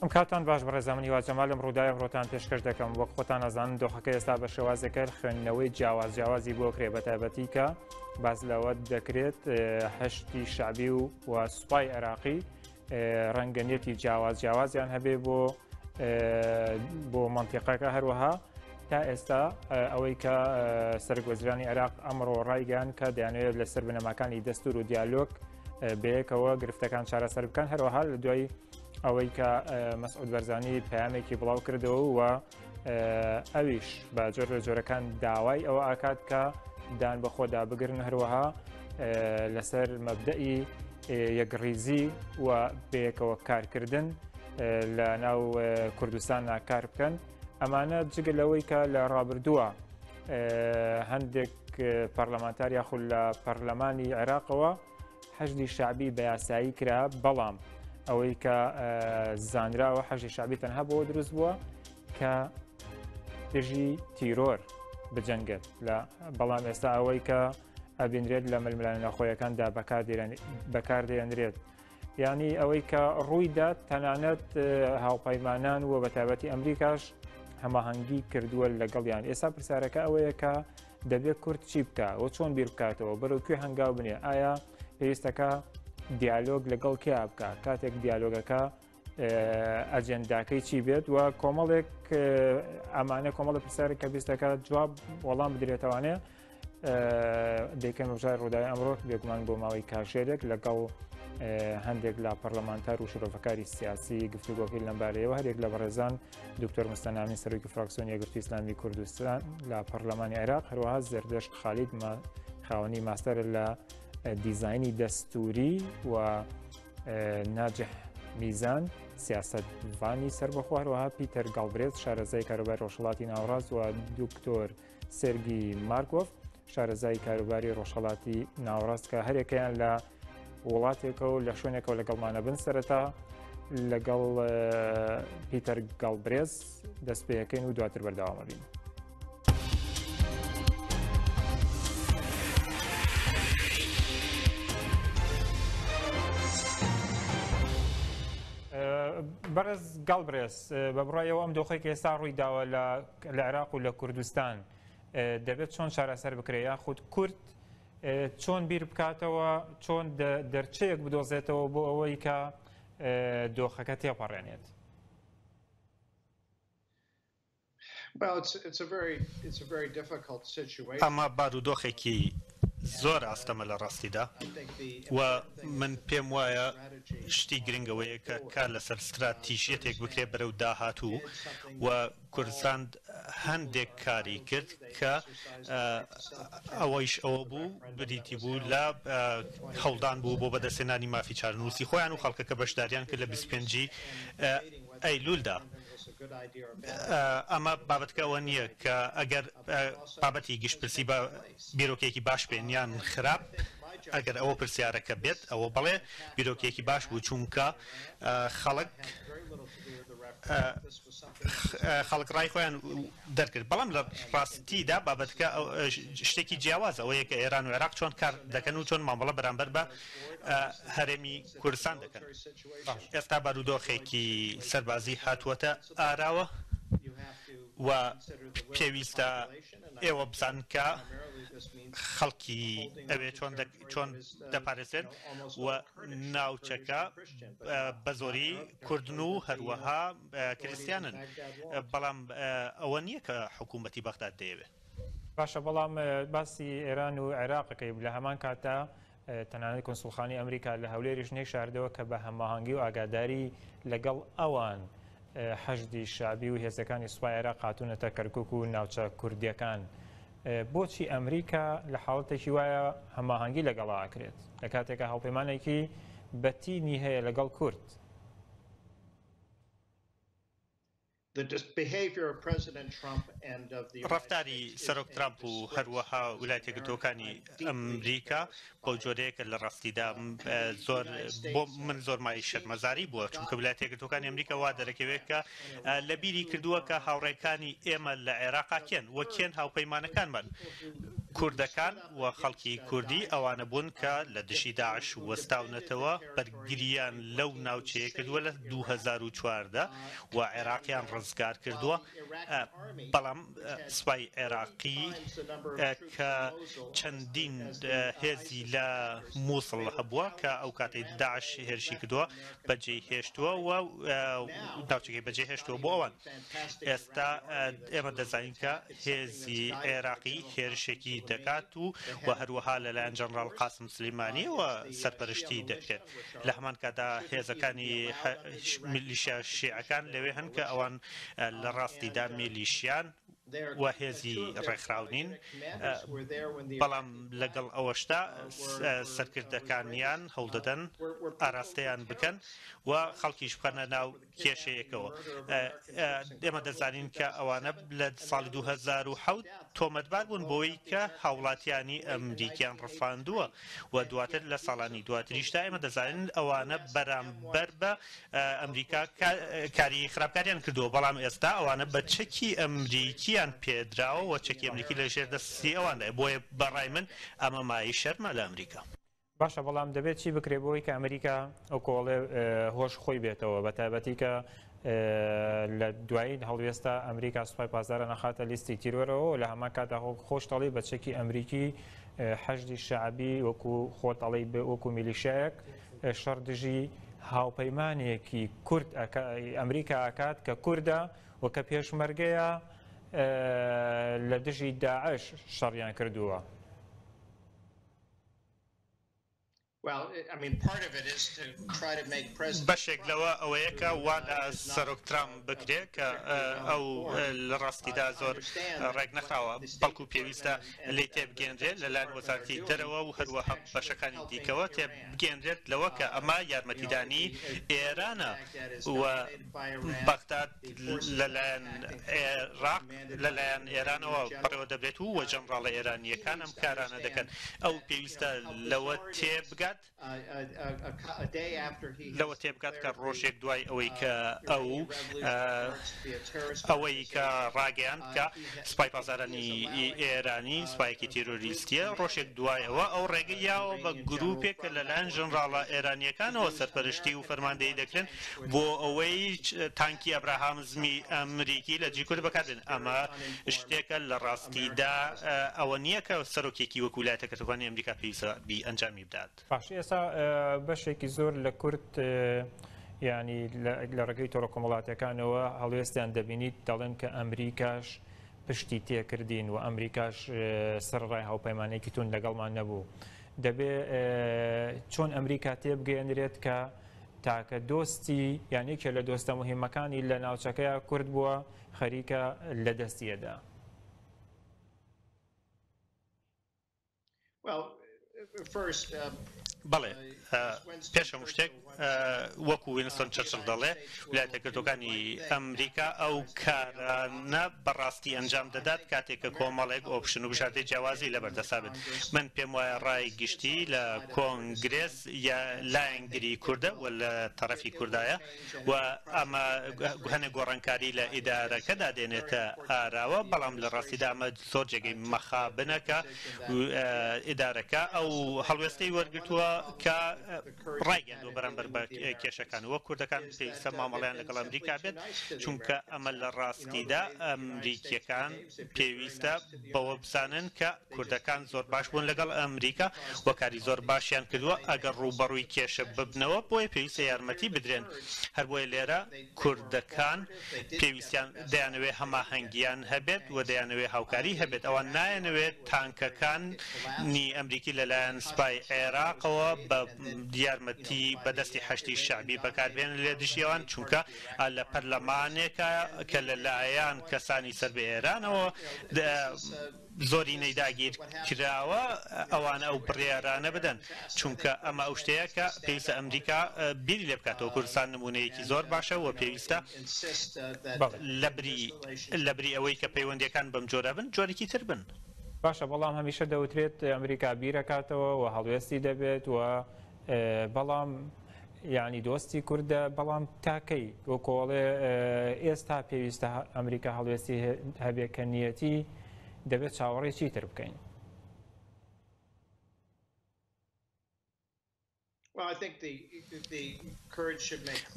ئەم کاتان باش بەڕێزان من هیوا جەمالم ڕووداوی ئەمڕۆتان پێشکەش دەکەم وەک خۆتان ئەزانن دۆخەکە ئێستا بە شێوازێکە خوێندنەوەی جیاواز جیاوازی بۆ کرێ بە تایبەتی کە باس لەوە دەکرێت حەشدی شەعبی و و سوپای عێراقی ڕەنگە نیەتی جیاواز جیاوازیان هەبێ بۆ بۆ مەنتیقەکە هەروەها تا ئێستا ئەوەی کە سەرۆکوەزیرانی عێراق ئەمڕۆ ڕایگەیان کە دەیانەوێت لەسەر بنەماکانی دەستور و دیالۆگ بەیەکەوە گرفتەکان چارەسەر بکەن هەروەها لە دوای ئەوەی کە مەسعود بەرزانی پەیامێکی بڵاو کردەوە و ئەویش بە جۆر لە جۆرەکان داوای ئەوە ئاکات کە دان بە خۆدا بگرن هەروەها لەسەر مەبدەئی یەکڕیزی و بەیەکەوە کارکردن لە ناو کوردستان ناکار بکەن ئەمانە جگە لەوەی کە لە ڕابردووە هەندێک پەرلەمانتار یاخود لە پەرلەمانی عێراقەوە حەشدی شەعبی بە یاسایی کرا، بەڵام ئەوەی کە زانراوە حەشدی شەعبی تەنها بۆ دروست بووە کە دژی تیرۆر بجەنگێت لە بەڵام ئێستا ئەوەی کە ئەبینرێت لە ململانێ ناوخۆیەکاندا بەکاردێنرێت. یعنی ئەوەی کە ڕوویدا تەنانەت هاوپەیمانان و بەتایبەتی ئەمریکاش هەماهەنگی کردووە لەگەڵیان ئێستا پرسیارەکە ئەوەیە کە دەبێت کورد چی بکا و چۆن بیر بکاتەوە بەرەو کوێ هەنگاو بنێ ئایا پێویستەکە دیالۆگ لەگەڵ کێ بکە کاتێک دیالۆگەکە ئەجێنداکەی چی بێت و کۆمەڵێک ئەمانە کۆمەڵە پرسیارێک کە بیستەکە جواب وەڵام بدرێتوانێ دەیکەن وژای ڕووداوی ئەمڕۆ بێگومان بۆ ماوەی کاژێرێک لەگەڵ هەندێک لە پەرلەمانتار و شرۆڤەکاری سیاسی گفتوگۆکەی لەمبارەیەوە هەرێک لە بەڕێزان دکتۆر مستەنامی سەرۆکی فراکسیۆنی یەکگرتووی ئیسلامی کوردستان لە پەرلەمانی عێراق هەروەها زەردەشت خالید خاوەنی ماستەر لە دیزایانی دەستوری و ناجح میزان سیاستڤانی سەربەخۆ هەروەها پیتەر گاڵبرێت شارەزای کاروباری ڕۆژهەڵاتی ناوەڕاست و دکتۆر سێرگی مارکۆف شارەزای کاروباری ڕۆژهەڵاتی ناوەڕاست کە هەرێکەیان لە وڵاتێکە و لە شوێنێکەوە لەگەڵمانە بن سەرەتا لەگەڵ پیتەر گاڵبرێز دەست پێەکەین و دواتر بەردەوامە بین. بەڕێز گاڵبرێز بە بڕایەوە ئەم دۆخێک ئێستا ڕووی داوە لە عێراق و لە کوردستان دەبێت چۆن چارەسەر بکرێت یاخود کورد چۆن بیر بکاتەوە چۆن دەرچەیەک بدۆزێتەوە بۆ ئەوەی کە دۆخەکە تێپەڕێنێت؟ ئەمە بارودۆخێکی زۆر ئاستەمە لە ڕاستیدا و من پێم وایە شتی گرنگ ئەوەیە کە کار لەسەر ستراتیژیەتێک بکرێت بەرەو داهاتوو و کوردستان هەندێک کاری کرد کە ئەوەیش ئەوە بوو بریتی بوو لە هەوڵدان بوو بۆ بەدەستهێنانی مافی چارەنووسی خۆیان و خەڵکەکە بەشداریان کرد لە 25 ئەیلولدا. ئەمە بابەتەکە ئەوە نییە کە ئەگەر بابەتی گشتپرسی بە بیرۆکەیەکی باش بێن یان خراپ، ئەگەر ئەوە پرسیارەکە بێت ئەوە بەڵێ بیرۆکەیەکی باش بوو چونکە خەڵک خەڵک ڕای خۆیان دەرکرد، بەڵام لە ڕاستیدا بابەتەکە شتێکی جیاوازە، ئەوەیە کە ئێران و عێراق چۆن کار دەکەن و چۆن مامەڵە بەرامبەر بە هەرێمی کوردستان دەکەن. ئێستا بارودۆخێکی سەربازی هاتووەتە ئاراوە و پێویستە ئێوە بزانن کە خەڵکی ئەوێ چۆن دەپارێزرێن و ناوچەکە بە زۆری کوردن و هەروەها کریستیانن، بەڵام ئەوە نییە کە حکوومەتی بەغداد دەیەوێت. باشە بەڵام باسی ئێران و عێراقەکەی لە هەمان کاتدا تەنانەت کونسوڵخانەی ئەمریکا لە هەولێریش نەیشاردەوە کە بە هەماهەنگی و ئاگاداری لەگەڵ ئەوان حەشدی شەعبی و هێزەکانی سوپای عێراق هاتوونەتە کەرکوک و ناوچە کوردیەکان. بۆچی ئەمریکا لە حاڵەتێکی وایە هەماهەنگی لەگەڵا ئەکرێت لە کاتێکا هاوپەیمانێکی بەتینی هەیە لەگەڵ کورد؟ ڕەفتاری سەرۆک ترامپ و هەروەها ویلایەتە یەکگرتووەکانی ئەمریکا بەو جۆرەیە کە لە ڕاستیدا زۆر بۆ من زۆر مای شەرمەزاری بووە چونکە ویلایەتە یەکگرتووەکانی ئەمریکا وا دەرەکەوێت کە لە بیری کردووە کە هاوڕێکانی ئێمە لە عێراقا کێن و کێن هاوپەیمانەکانمان. کوردەکان و خەڵکی کوردی ئەوانە بوون کە لە دژی داعش وەستاونەتەوە، بەرگرییان لەو ناوچەیە کردووە لە 2014 و عێراقیان ڕزگار کردووە، بەڵام سوپای عێراقی کە چەندین هێزی لە مووسڵ هەبووە کە ئەو کاتەی داعش هێرشی کردووە بەجێی هێشتووە و ناوچەکەی بەجێ هێشتووە بۆ ئەوان. ئێستا ئێمە دەزانین کە هێزی عێراقی هێرشێکی دەکات و و هەروەها لەلایەن جەنڕاڵ قاسم سلیمانیەوە سەرپەرشتی دەکرێت. لە هەمان کاتدا هێزەکانی میلیشیا شیعەکان لەوێ هەن کە ئەوان لە ڕاستیدا میلیشیان و هێزی ڕێکخراو نین، بەڵام لەگەڵ ئەوەشدا سەرکردەکانیان هەوڵدەدەن ئاراستەیان بکەن و خەڵکیش بخەنە ناو کێشەیەکەوە. ئێمە دەزانین کە ئەوانە لە ساڵی 2007 تۆمەتبار بوون بۆی کە هاوڵاتیانی ئەمریکیان ڕفاندووە و دواتر لە ساڵانی دواتریشدا ئێمە دەزانین ئەوانە بەرامبەر بە ئەمریکا کاری خراپکاریان کردووە، بەڵام ئێستا ئەوانە بە چەکی ئەمریکیان پێدراوە و چەکی ئەمریکی لە ژێر دەستی ئەواندایە، بۆیە بە ڕای من ئەمە مایەی شەرمە لە ئەمریکا. باشە بەڵام دەبێت چی بکرێت بۆی کە ئەمریکا ئەو کۆڵێ هۆش خۆی بێتەوە بە تایبەتی کە لە دوایین هەڵوێستا ئەمریکا سوپای پاسداران ئەخاتە لیستی تیرۆرەوە و لە هەمان کاتدا خۆش تەڵی بە چەکی ئەمریکی حەشدی شەعبی وەکو خۆت ئەڵێی وەکو میلیشایەک شەڕ دژی هاوپەیمانێکی کورد ئەمریکا ئەکات کە کوردە و کە پێشمەرگەیە لە دژی داعش شەڕیان کردووە. بەشێک لەوە ئەوەیە کە وا لە سەرۆک ترامپ بکرێت کە ئەو لە ڕاستیدا زۆر ڕێک نەخراوە، بەڵکو پێویستە لێی تێبگەیەنرێت لەلایەن وەزارەتی دەرەوە و هەروەها بەشەکانی دیکەوە تێبگەیەنرێت لەوە کە ئەمە یارمەتیدانی ئێرانە و بەغداد لەلایەن عێراق لەلایەن ئێرانەوە بەڕێوەدەبرێت و جەنڕاڵە ئێرانییەکان ئەم کارانە دەکەن. ئەو پێویستە لەوە تێبگات لەوە تێبگات کە ڕۆژێک دوای ئەوەی کە ئەو ئەوەی کە ڕاگەیاند کە سوپای پاسدارانی ئێرانی سوپایەکی تیرۆریستیە، ڕۆژێک دوای ئەوە ئەو ڕێگەی یاوە بە گروپێک کە لەلایەن ژەنڕاڵە ئێرانییەکانەوە سەرپەرشتی و فەرماندەیی دەکرێن بۆ ئەوەی تانکی ئەبراهامزمی ئەمریکی لە دژی کورد بەکاربێنن. ئەمە شتێکە لە ڕاستیدا ئەوە نییە کە سەرۆکێکی وەکو ویلایەتە یەکگرتووەکانی ئەمریکا پێویستە بی ئەنجامی بدات. باش ئێستا بەشێکی زۆر لە کورد یانی لە ڕێگەی تۆڕە کۆمەڵاتیەکانەوە هەڵوێستیان دەبینیت دەڵێن کە ئەمریکاش پشتی تێکردین و ئەمریکاش سەرڕای هاوپەیمانێکی توند لەگەڵمان نەبوو. دەبێ چۆن ئەمریکا تێبگەیەنرێت کە تاکە دۆستی یان یەکێ لە دۆستە مهمەکانی لە ناوچەکەیا کورد بووە خەریکە لە دەستی ئەدا. بەڵێ پێش هەموو شتێک وەکو وینستۆن چەرچڵ دەڵێ ویلایەتە یەکگرتووەکانی ئەمریکا ئەو کارانە بەڕاستی ئەنجام دەدات کاتێک کە کۆمەڵێک option و بژاردەی جیاوازی لەبەردەستا بێت من پێم وایە ڕای گشتی لە کۆنگرێس یا لایەنگری کوردە و لە تەڕەفی کوردایە و ئەمە هەنێک گۆڕانکاری لە ئیدارەکەدا دێنێتە ئاراوە، بەڵام لە ڕاستیدا ئەمە زۆر جێگەی مەخابنە کە ئیدارەکە ئەو هەڵوێستەی وەرگرتووە کە ڕایگەیاندووە بەرامبەر بە کێشەکان وەک کوردەکان پێویستە مامەڵەیان لەگەڵ ئەمریکا بێت، چونکە ئەمە لە ڕاستیدا ئەمریکییەکان پێویستە بەوە بزانن کە کوردەکان زۆر باش بوون لەگەڵ ئەمریکا و کاری زۆر باشیان کردووە ئەگەر ڕووبەڕووی کێشە ببنەوە بۆیە پێویستە یارمەتی بدرێن هەر بۆیە لێرە کوردەکان پێویستیان دەیانەوێت هەماهەنگیان هەبێت و دەیانەوێت هاوکاری هەبێت ئەوان نایانەوێت تانکەکانی ئەمریکی لەلایەن سوپای عێراقەوە بە یارمەتی بە دەستی حەشدی شەعبی بەکاربهێنن لە دژی ئەوان چونکە لە پەرلەمانێکە کە لەلایەن کەسانی سەر بە ئێرانەوە زۆرینەی داگیر کراوە ئەوانە ئەو بڕیارانە بدەن چونکە ئەمە ئەو شتەیە کە پێویستە ئەمریکا بیری لێ بکاتەوە کوردستان نمونەیەکی زۆر باشە و پێویستە لەبری ئەوەی کە پەیوەندیەکان بەم جۆرە بن جۆرێکی تر بن. باشە بەڵام هەمیشە دەوترێت ئەمریکا بیرەکاتەوە و هەڵوێستی دەبێت و بەڵام یعنی دۆستی کوردە بەڵام تاکەی وەکۆڵێ ئێستا پێویستە ئەمریکا هەڵوێستی هەبێ کە نیەتی دەبێت چاوەڕێ چیتر بکەین.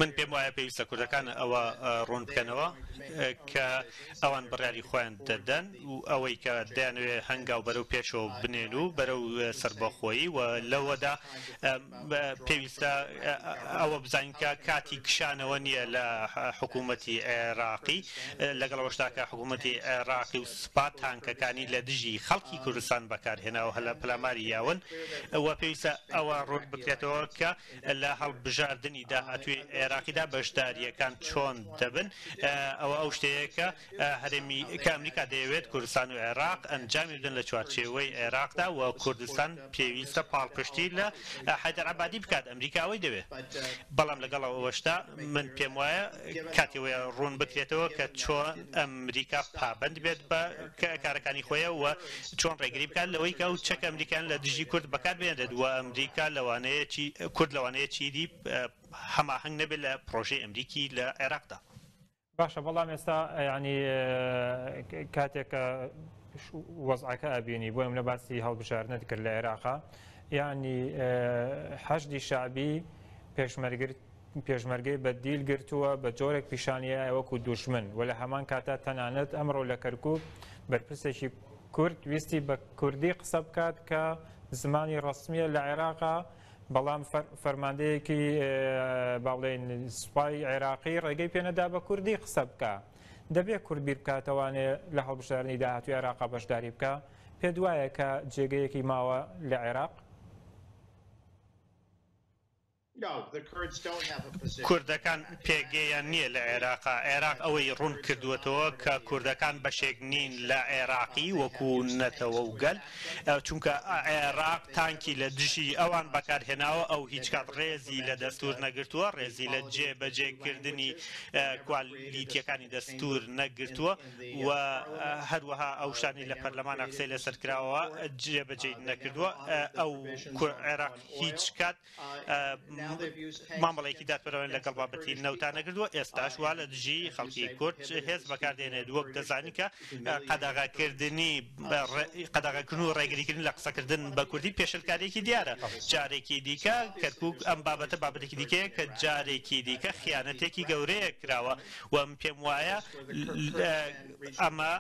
من پێم وایە پێویستە کوردەکان ئەوە ڕوون بکەنەوە کە ئەوان بڕیاری خۆیان دەدەن و ئەوەی کە دەیانەوێت هەنگاو بەرەو پێشەوە بنێن و بەرەو سەربەخۆیی و لەوەدا پێویستە ئەوە بزانین کە کاتی کشانەوە نییە لە حکوومەتی عێراقی لەگەڵ ئەوەشدا کە حکوومەتی عێراقی و سوپا تانکەکانی لە دژی خەڵکی کوردستان بەکارهێناوە هەلە پەلاماری یاون و پێویستە ئەوە ڕوون بکرێتەوە کە لە هەڵبژاردنی داهاتووی عێراقیدا بەشدارییەکان چۆن دەبن ئەوە ئەو شتەیە کە هەرێمی کە ئەمریکا دەیەوێت کوردستان و عێراق ئەنجامی بدەن لە چوارچێوەی عێراقدا و کوردستان پێویستە پاڵپشتی لە حەیدەر عەبادی بکات ئەمریکا ئەوەی دەوێت بەڵام لەگەڵ ئەوەشدا من پێم وایە کاتی ئەوەیە ڕوون بکرێتەوە کە چۆن ئەمریکا پابەند بێت بە کارەکانی خۆیە و چۆن ڕێگری بکات لەوەی کە ئەو چەکە ئەمریکان لە دژی کورد بەکار بێنرێت و ئەمریکا لەوانەیە چی کورد لەوانەیە چیدی هەماهەنگ نەبێت لە پرۆژەی ئەمریکی لە عێراقدا. باشە بەڵام ئێستا ینی کاتێک کە وەزعەکە ئەبینی بۆ منە باسی هەڵبژاردنت کرد لە عێراقا یعنی حەشدی شعبی پێشمەرگرت پێشمەرگەی بە دیل گرتووە بە جۆرێک پیشانیە وەکو دوژمن و لە هەمان کاتا تەنانەت ئەمڕۆ لە کەرکک بەرپرسێکی کورد ویستی بە کوردی قسە بکات کە زمانی ڕسمیە لە عێراقا بەڵام فەرماندەیەکی با بڵێین سوپای عێراقی ڕێگەی پێنەدا بە کوردی قسە بکا. دەبێ کورد بیر بکاتەوانێ لە هەڵبژاردنی داهاتووی عێراقا بەشداری بکا؟ پێت وایە کە جێگەیەکی ماوە لە عێراق؟ کوردەکان پێگەیان نییە لە عێراقا، عێراق ئەوەی ڕوون کردووەتەوە کە کوردەکان بەشێک نین لە عێراقی وەکو نەتەوە و گەل، چونکە عێراق تانکی لە دژی ئەوان بەکارهێناوە، ئەو هیچ کات ڕێزی لە دەستوور نەگرتووە، ڕێزی لە جێبەجێکردنی کوالیتییەکانی دەستوور نەگرتووە و هەروەها ئەو شتانەی لە پەرلەمانا قسەی لەسەر کراوە جێبەجێی نەکردووە، ئەو عێراق هیچ کات مامەڵەیەکی دادپەروەرانە لەگەڵ بابەتی نەوتا نەکردووە، ئێستاش وا لە دژی خەڵکی کورد هێز بەکاردێنێت، وەک دەزانین کە قەدەغەکردنی قەدەغەکردن و ڕێگریکردن لە قسەکردن بە کوردی پێشێلکارییەکی دیارە. جارێکی دیکە کەرکوک ئەم بابەتە بابەتێکی دیکەیە کە جارێکی دیکە خیانەتێکی گەورەیە کراوە و من پێم وایە ئەمە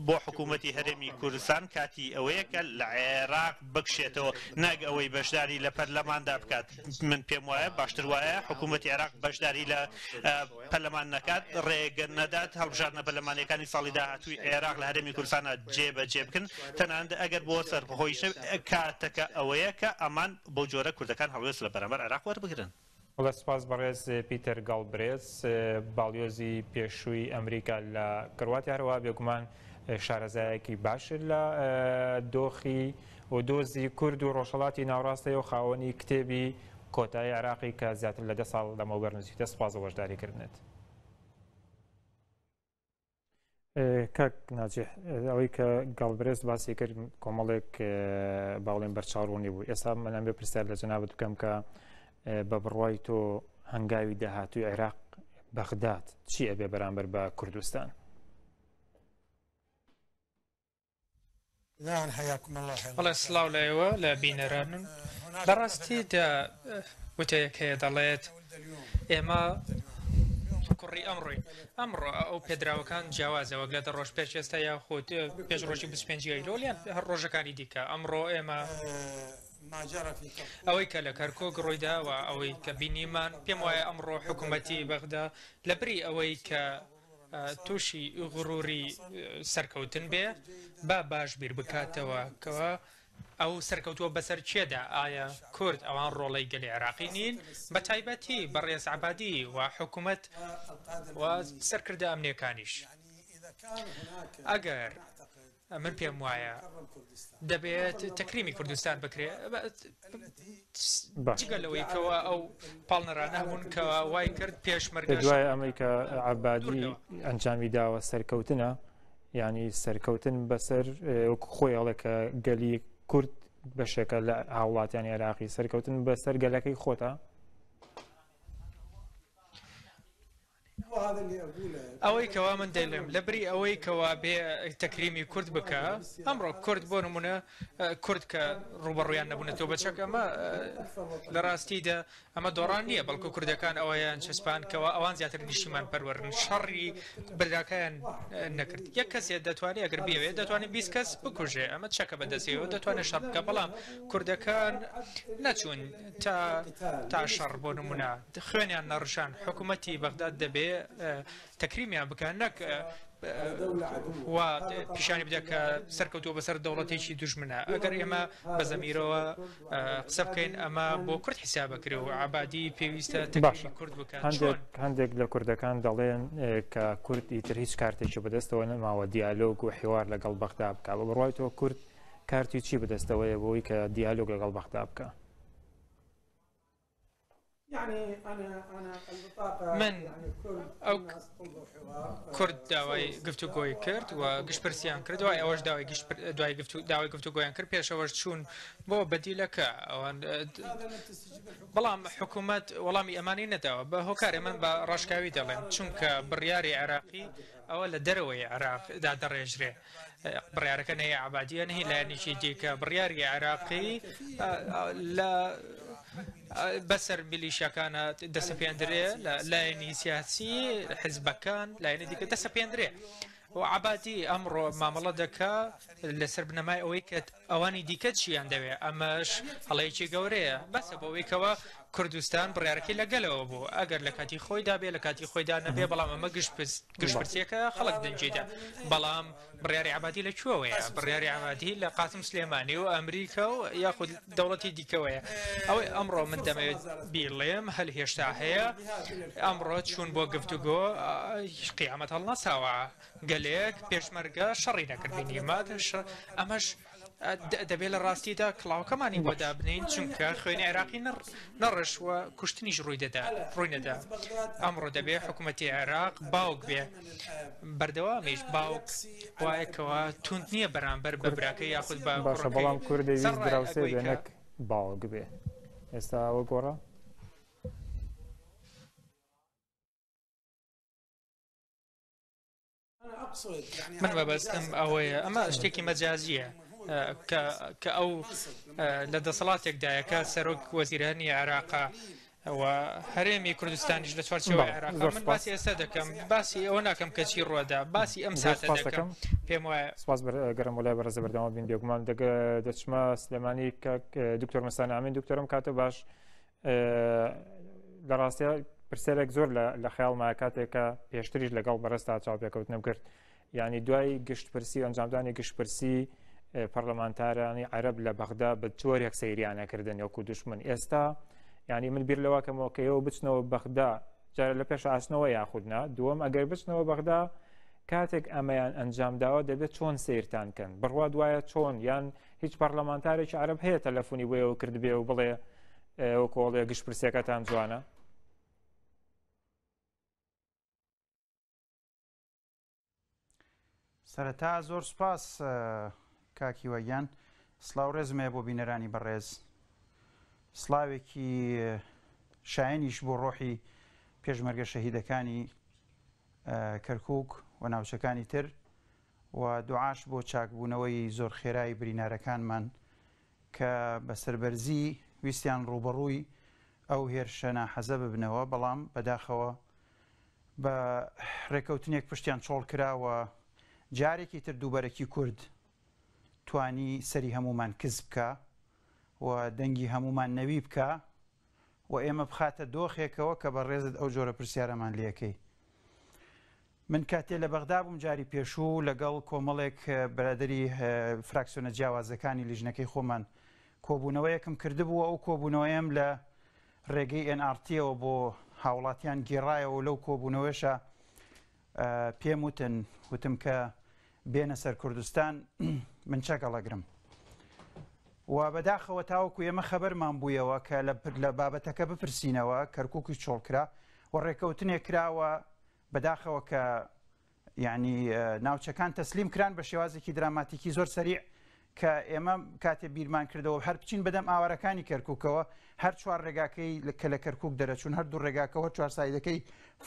بۆ حکوومەتی هەرێمی کوردستان کاتی ئەوەیە کە لە عێراق بکشێتەوە نەک ئەوەی بەشداری لە پەرلەماندا بکات من پێم وایە باشتر وایە حکوومەتی عێراق بەشداری لە پەرلەمان نەکات ڕێگە نەدات هەڵبژاردنە پەرلەمانیەکانی ساڵی داهاتووی عێراق لە هەرێمی کوردستانە جێبەجێ بکەن تەنانەت ئەگەر بۆ سەربەخۆیش کاتەکە ئەوەیە کە ئەمان بەو جۆرە کوردەکان هەڵوێست لە بەرامبەر عێراق وەربگرن. بەڵێ سوپاس بەڕێز پیتەر گاڵبرێز باڵیۆزی پێشووی ئەمریکا لە کرواتیا هەروەها بێگومان شارەزایەکی باش لە دۆخی و دۆزی کورد و ڕۆژهەڵاتی ناوەڕاستەیە و خاوەنی کتێبی کۆتایی عێراقی کە زیاتر لە دە ساڵ لەمەوبەر نووسیوتە سوپاس بۆ بەشداریکردنت. کاک ناجح ئەوەی کە گاڵبرێز باسی کرد کۆمەڵێک باڵێن بەرچاوڕوونی بوو ئێستا منم بێ پرسیار لە جەنابت بکەم کە بە بڕوای تۆ هەنگاوی داهاتوی عێراق بەغداد چی ئەبێ بەرامبەر بە کوردستان؟ بەڵێ سڵاو لە ئێوە لە بینەرانم لە ڕاستیدا وتەیەک هەیە دەڵێت ئێمە کوڕی ئەمڕۆین ئەمڕۆ ئەو پێدراوەکان جیاوازە وەک لە دە ڕۆژ پێش ئێستا یاخود پێش ڕۆژی 25 ئەیلۆل یان هەر ڕۆژەکانی دیکە ئەمڕۆ ئێمە ئەوەی کە لە کەرکوک ڕوویدا و ئەوەی کە بینیمان پێم وایە ئەمڕۆ حکوومەتی بەغدا لە بری ئەوەی کە تووشی غروری سەرکەوتن بێ با باش بیر بکاتەوە کەوا ئەو سەرکەوتووە بەسەر کێدا ئایا کورد ئەوان ڕۆڵەی گەلی عێراقی نین بە تایبەتی بەڕێز عەبادی و حکوومەت و سەرکردە ئەمنیەکانیش ئەگەر من پێم وایە دەبێت تەکریمی کوردستان بکرێ جگە لەوەی کەوا ئەو پاڵنەرانە هەبوون کە وای کرد پێشمەرگە دوای ئەمەی کە عەبادی ئەنجامی داوە سەرکەوتنە ینی سەرکەوتن بەسەر وەکو خۆی ئەڵێ کە گەلی کورد بەشێکە لە هاوڵاتیانی عێراقی سەرکەوتن بەسەر گەلەکەی خۆتە. ئەوەی کەوا من دەیڵێم لەبری ئەوەی کەوا بێ تەکریمی کورد بکا، ئەمڕۆ کورد بۆ نمونە کورد کە ڕووبەڕوویان نەبوونەتەوە بە چەک ئەمە لە ڕاستیدا ئەمە دۆڕان نییە بەڵکو کوردەکان ئەوەیان چەسپان کەوا ئەوان زیاتر نیشتیمان پەروەرن شەڕی براکەیان نەکرد یەک کەسێ دەتوانێت ئەگەر بیەوێت دەتوانێت 20 کەس بکوژێ ئەمە چەکە بەدەستەوە دەتوانێت شەڕ بکە بەڵام کوردەکان نەچوون تا تا شەڕ بۆ نمونە خوێنیان نەڕشان حکوومەتی بەغداد دەبێ تەکریمیان بکە نەک و پیشانی بدە کە سەرکەوتووە بەسەر دەوڵەتێکی دوژمنە ئەگەر ئێمە بە زەمیرەوە قسە بکەین ئەمە بۆ کورد حیسابەکرێ و عبادی پێویستە باشە کورد بکات هەندێک هەندێک لە کوردەکان دەڵێن کە کورد ئیتر هیچ کارتێکی بەدەستەوە نەماوە دیالۆگ و حیوار لەگەڵ بەغدا بکە بە بڕوای تۆ کورد کارتی چی بەدەستەوەیە بۆی کە دیالۆگ لەگەڵ بەغدا بکە؟ من ئەو کورد داوای گفتوگۆی کرد و گشتپرسیان کرد دوای ئەوەش داوای دوای داوای گفتوگۆیان کرد پێشەوەش چوون بۆ بەدیلەکە ئەوان بەڵام حکوومەت وەڵامی ئەمانی نەداوە بە هۆکارێ من بە ڕاشکاوی دەڵێم چونکە بڕیاری عێراقی ئەوە لە دەرەوەی عێراق دادەڕێژرێ بڕیارەکە نەهی عەبادیە نەهی لایەنێکی دیکە بڕیاری عێراقی لە بەسەر میلیشیاکانە دەسەپێندرێ لە لایەنی سیاسی حزبەکان لایەنی دیکە دەسەپێندرێ و عەبادی ئەمڕۆ مامەڵە دەکا لەسەر بنەمای ئەوەی کە ئەوانی دیکە چیان دەوێ ئەمەش هەڵەیەکی گەورەیە بەسە بەوەی کەوا کوردستان بڕیارەکەی لە گەلەوە بوو ئەگەر لە کاتی خۆیدا بێ لە کاتی خۆیدا نەبێ بەڵام ئەمە گشتپرسیەکە خەڵک دەنگیدا بەڵام بڕیاری عەبادی لە کوێوەیە بڕیاری عەبادی لە قاسم سلێمانی و ئەمریکا و یاخود دەوڵەتی دیکەوەیە ئەوەی ئەمڕۆ من دەمەوێت بیڵێم هەل هێشتا هەیە ئەمڕۆ چوون بۆ گفتوگۆ قیامەت هەڵنەساوە گەلێک پێشمەرگە شەڕی نەکرد بینیمە ئەمەش دەبێت لە ڕاستیدا کڵاوەکەمانی بۆ دابنین چونکە خوێنی عێراقی نەڕش و کوشتنیش ڕووی دەدا ڕووی نەدا ئەمڕۆ دەبێت حکوومەتی عێراق باوک بێ بەردەوامیش باوک وایەکەوە توند نییە بەرامبەر بە براکە یاخود بە باشە بەڵام کورد دەیویست دراوسێ بێ نەک باوک بێ ئێستا ئەوە گۆڕا؟ من مەبەستم ئەوەیە ئەمە شتێکی مەجازیە کە ئەو لە دەسەڵاتێکدایە کە سەرۆک وەزیرانی عێراقا و هەرێمی کوردستانیش لە چوارچێوەی عێراق من باسی ئێستا دەکەم باسی ئەوە ناکەم کە چی ڕوەدا باسی ئەم ساتە دەکەم پێم وایە سپاس گەرم وڵای بەڕێزە بەردەوام بین بێگومان دەچمە سلێمانی دکتۆر مەسان ئامین دکتۆرم کاتە باش لە ڕاستیا پرسیارێک زۆر لە خەیاڵما کاتێک کە پێشتریش لەگەڵ بەڕێزتا چاوپێکەوتنم کرد یعنی دوای گشتپرسی ئەنجامدانی گشتپرسی پەرلەمانتارانی عەرب لە بەغدا بە جۆرێک سەیریانەکردن وەکو دشمن ئێستا یعنی من بیر لەوە کەمەوە کە ئێوە بچنەوە بەغدا جارە لە پێش ئاسنەوە یاخودنا دووەم ئەگەر بچنەوە بەغدا کاتێک ئەمەیان ئەنجام داوە دەبێت چۆن سیرتان کەن بڕوا دوایە چۆن یان هیچ پەرلەمانتارێکی عەرەب هەیە تەلەفۆنی بۆ ئێوە کردبێ و بڵێ وەکۆڵێ گشت پرسیەکەتان جوانە؟ سەرەتا زۆر سوپاس کاک هیوا گیان سڵاو ڕێزم هەیە بۆ بینەرانی بەڕێز سڵاوێکی شایەنیش بۆ ڕۆحی پێشمەرگە شەهیدەکانی کەرکک و ناوچەکانی تر و دوعاش بۆ چاکبوونەوەی زۆر خێرای برینارەکانمان کە بە سەربەرزی ویستیان ڕووبەڕووی ئەو هێرشە ناحەزە ببنەوە، بەڵام بەداخەوە بە ڕێکەوتنێک پشتیان چۆڵ کرا و جارێکی تر دووبەرەکی کورد توانی سەری هەموومان کز بکا و دەنگی هەموومان نەوی بکا و ئێمە بخاتە دۆخێکەوە کە بەڕێزت ئەو جۆرە پرسیارەمان لێکەی. من کاتێ لە بەغدا بووم جاری پێشوو لەگەڵ کۆمەڵێک برادەری فراکسیۆنە جیاوازەکانی لیژنەکەی خۆمان کۆبوونەوەیەکم کردبوو ئەو کۆبوونەوەیەم لە ڕێگەی NRT-ەوە بۆ هاوڵاتیان گێڕایەوە لەو کۆبوونەوەشە پێم وتن وتم کە بێنە سەر کوردستان من چەک هەڵەگرم و بەداخەوە تاوەکو ئێمە خەبەرمان بوویەوە کە لە بابەتەکە بپرسینەوە کەرکوکی چۆڵکرا و ڕێکەوتنێک کراوە بەداخەوە کە یعنی ناوچەکان تەسلیم کران بە شێوازێکی دراماتیکی زۆر سەریع. کە ئێمە کاتێ بیرمان کردەوە هەر بچین بەدەم ئاوارەکانی کەرکووکەوە هەر چوار ڕێگاکەی کە لە کەرکووک دەرەچوون هەر دوو ڕێگاکە هەر چوار سایدەکەی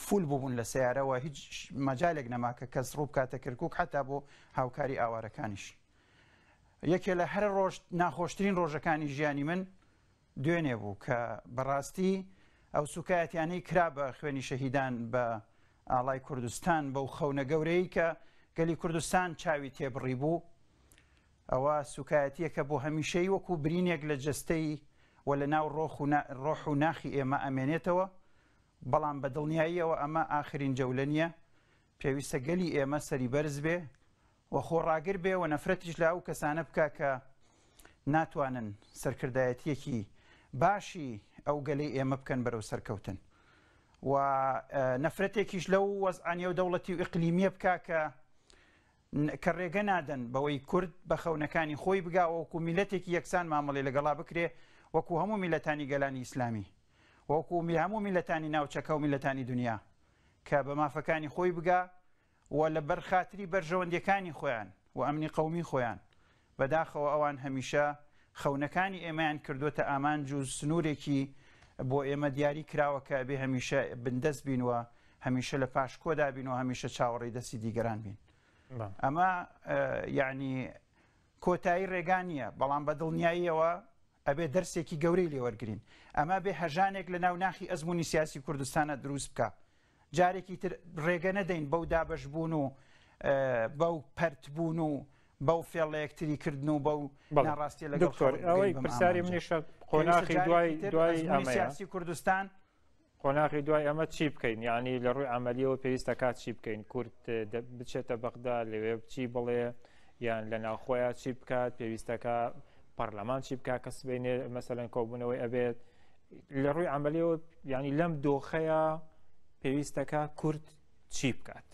full بووبوون لە سەیارەوە هیچ مەجالێک نەما کە کەس ڕوو بکاتە کەرکووک حتا بۆ هاوکاری ئاوارەکانیش. یەکێ لە هەرە ڕۆژ ناخۆشترین ڕۆژەکانی ژیانی من دوێنێ بوو کە بەڕاستی ئەو سوکایەتیانەی کرا بە خوێنی شەهیدان بە ئاڵای کوردستان بەو خەونە گەورەی کە گەلی کوردستان چاوی تێبڕی بوو ئەوە سوکایەتیەکە بۆ هەمیشەی وەکو برینێک لە جەستەی و لە ناو ڕۆح و ناخی ئێمە ئەمێنێتەوە بەڵام بە دڵنیاییەوە ئەمە ئاخرین جەولە نییە پێویستە گەلی ئێمە سەری بەرز بێ و خۆڕاگر بێ و نەفرەتیش لە ئەو کەسانە بکا کە ناتوانن سەرکردایەتییەکی باشی ئەو گەلەی ئێمە بکەن بەرەو سەرکەوتن و نەفرەتێکیش لەو وەزعە نێودەوڵەتی و ئیقلیمیە بکا کە کە ڕێگە نادەن بەوەی کورد بە خەونەکانی خۆی بگا وەکو میلەتێکی یەکسان مامەڵی لەگەڵا بکرێ وەکو هەموو میلەتانی گەلانی ئیسلامی وەکو هەموو میلەتانی ناوچەکە و میلەتانی دنیا کە بە مافەکانی خۆی بگا و لە بەر خاتری بەرژەوەندیەکانی خۆیان و ئەمنی قەومی خۆیان، بەداخەوە ئەوان هەمیشە خەونەکانی ئێمەیان کردۆتە ئامانج و سنورێکی بۆ ئێمە دیاری کراوە کە ئەبێ هەمیشە بندەست بین و هەمیشە لە پاشکۆدا بین و هەمیشە چاوەڕێی دەستی دیگەران بین. ئەمە یەعنی کۆتایی ڕێگا نییە، بەڵام بە دڵنیاییەوە ئەبێ دەرسێکی گەورەی لێ وەرگرین. ئەمە بێ هەژانێک لە ناو ناخی ئەزموونی سیاسی کوردستانە دروست بکا. جارێکی تر ڕێگە نەدەین بەو دابەشبوون و بەو پەرتبوون و بەو فێڵ لە یەکتری کردن و بەو ناڕاستیە لەگەڵ دکتۆر ئەوەی پرسیاری منیشە قۆناخی دوای دوای ئەمەیە سیاسی کوردستان قۆناغی دوای ئەمە چی بکەین یعنی لە ڕووی عملیەوە پێویستە کات چی بکەین کورد بچێتە بەغدا لەوێ بچی بڵێ یان لە ناوخۆیان چی بکات پێویستەکە پەرلەمان چی بکات کە سبینێ مەسەلەن کۆبوونەوەی ئەبێت لە ڕووی عملیەوە ینی لەم دۆخەیە پێویستەکە کورد چی بکات؟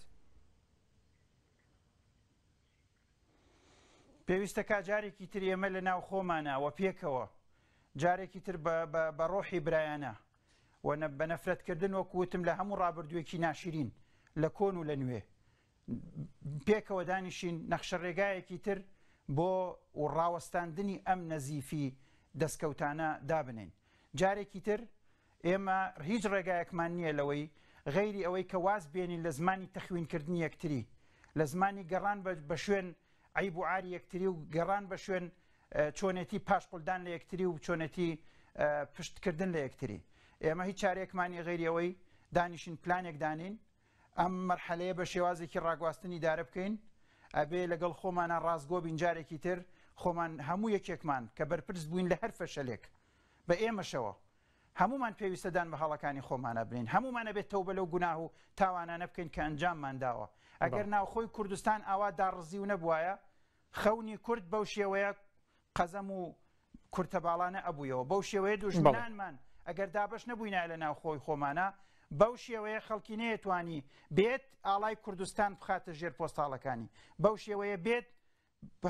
پێویستە کا جارێکی تر ئێمە لە ناو خۆمانە و پێکەوە جارێکی تر بە ڕۆحی برایانە و بە نەفرەتکردن وەکو وتم لە هەموو ڕابردوویەکی ناشرین لە کۆن و لە نوێ پێکەوە دانیشین نەخشەڕێگایەکی تر بۆ و ڕاوەستاندنی ئەم نەزیفی دەستکەوتانە دابنێین. جارێکی تر ئێمە هیچ ڕێگایەکمان نییە لەوەی غەیری ئەوەی کە واز بێنین لە زمانی تەخوینکردنی یەکتری، لە زمانی گەڕان بە شوێن عەیب و عاری یەکتری و گەڕان بە شوێن چۆنێتی پاشقولدان لە یەکتری و چۆنێتی پشتکردن لە یەکتری. ئێمە هیچ چارەیەکمان نییە غەیری ئەوەی دانیشین پلانێک دانێین ئەم مەرحەلەیە بە شێوازێکی ڕاگواستن ئیدارە بکەین، ئەبێ لەگەڵ خۆمانا ڕاستگۆ بین جارێکی تر خۆمان هەموو یەکێکمان کە بەرپرس بووین لە هەر فەشەلێک بە ئێمەشەوە هەموومان پێویستە دان بە هەڵەکانی خۆمانا بنێین هەموومان ئەبێت تەوبە لەو گوناه و تاوانانە بکەین کە ئەنجاممان داوە ئەگەر ناوخۆی کوردستان ئاوا داڕزیو نەبوایە خەونی کورد بەو شێوەیە قەزەم و کورتەباڵانە ئەبوویەوە بەو شێوەیە دوژمنانمان ئەگەر دابەش نەبووینایە لە ناوخۆی خۆمانا بەو شێوەیە خەڵکی نەیەتوانی بێت ئاڵای کوردستان بخاتە ژێر پۆستاڵەکانی بەو شێوەیە بێت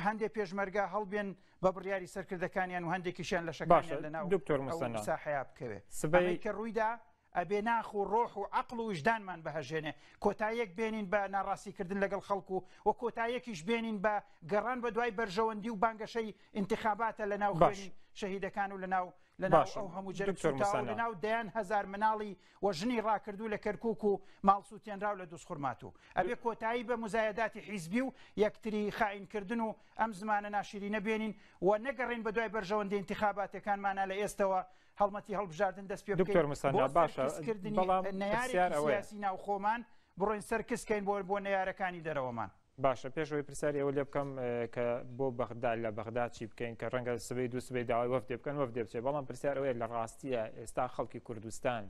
هەندێک پێشمەرگە هەڵبێن بە بڕیاری سەرکردەکانیان و هەندێکیشیان لە شەکانیان لە ناو دکتۆر موسەنا ساحەیا بکەوێ سبەی کە ڕوویدا ئەبێ ناخ و ڕۆح و عەقڵ و ویژدانمان بهەژێنێ، کۆتاییەک بێنین بە ناڕاستیکردن لەگەڵ خەڵک و و کۆتاییەکیش بێنین بە گەڕان بە دوای بەرژەوەندی و بانگەشەی ئینتخاباتە لە ناو خوێنی شەهیدەکان و لە ناو لە ناو ئەو هەموو جەرگ سووتاوە و لە ناو دەیان هەزار مناڵی و ژنی ڕاکردوو لە کەرکووک و ماڵ سووتێنراو لە دووزخورماتوو. ئەبێ کۆتایی بە موزایەداتی حیزبی و یەکتری خائینکردن و ئەم زمانە ناشیرینە بێنین و نەگەڕێین بە دوای بەرژەوەندی ئینتخاباتەکانمانا لە ئێستەوە هەڵمەتی هەڵبژاردن دەست پێ بکەین بۆ مسەنا باشە سەرکزکردنی بەڵام نەیارێکی پرسیار ئەوەیە سیاسی ناوخۆمان بڕۆین سەرکز کەین بۆ بۆ نەیارەکانی دەرەوەمان. باشە پێش ئەوەی پرسیاری ئەوە لێ بکەم کە بۆ بەغدا لە بەغدا چی بکەین کە ڕەنگە سبەی دوو سبەی داوای وەفدێ بکەن وەفدێ بچێ بەڵام پرسیار ئەوەیە لە ڕاستیە ئێستا خەڵکی کوردستان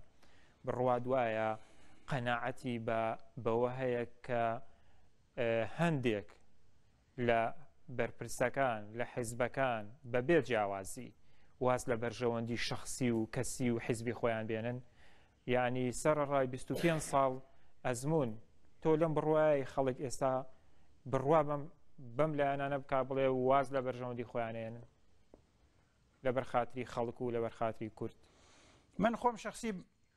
بڕوا دوایە قەناعەتی بە بەوە هەیە کە هەندێک لە بەرپرسەکان، لە حیزبەکان بە بێ جیاوازی واز لە بەرژەوەندی شەخسی و کەسی و حیزبی خۆیان بێنن؟ یانی سەرەڕای 25 ساڵ ئەزموون تۆ لەم بڕوایەی خەڵک ئێستا بڕوا بەم بەم لایەنانە بکا بڵێ واز لە بەرژەوەندی خۆیان ئێنن لەبەر خاتری خەڵک و لەبەر خاتری کورد؟ من خۆم شەخسی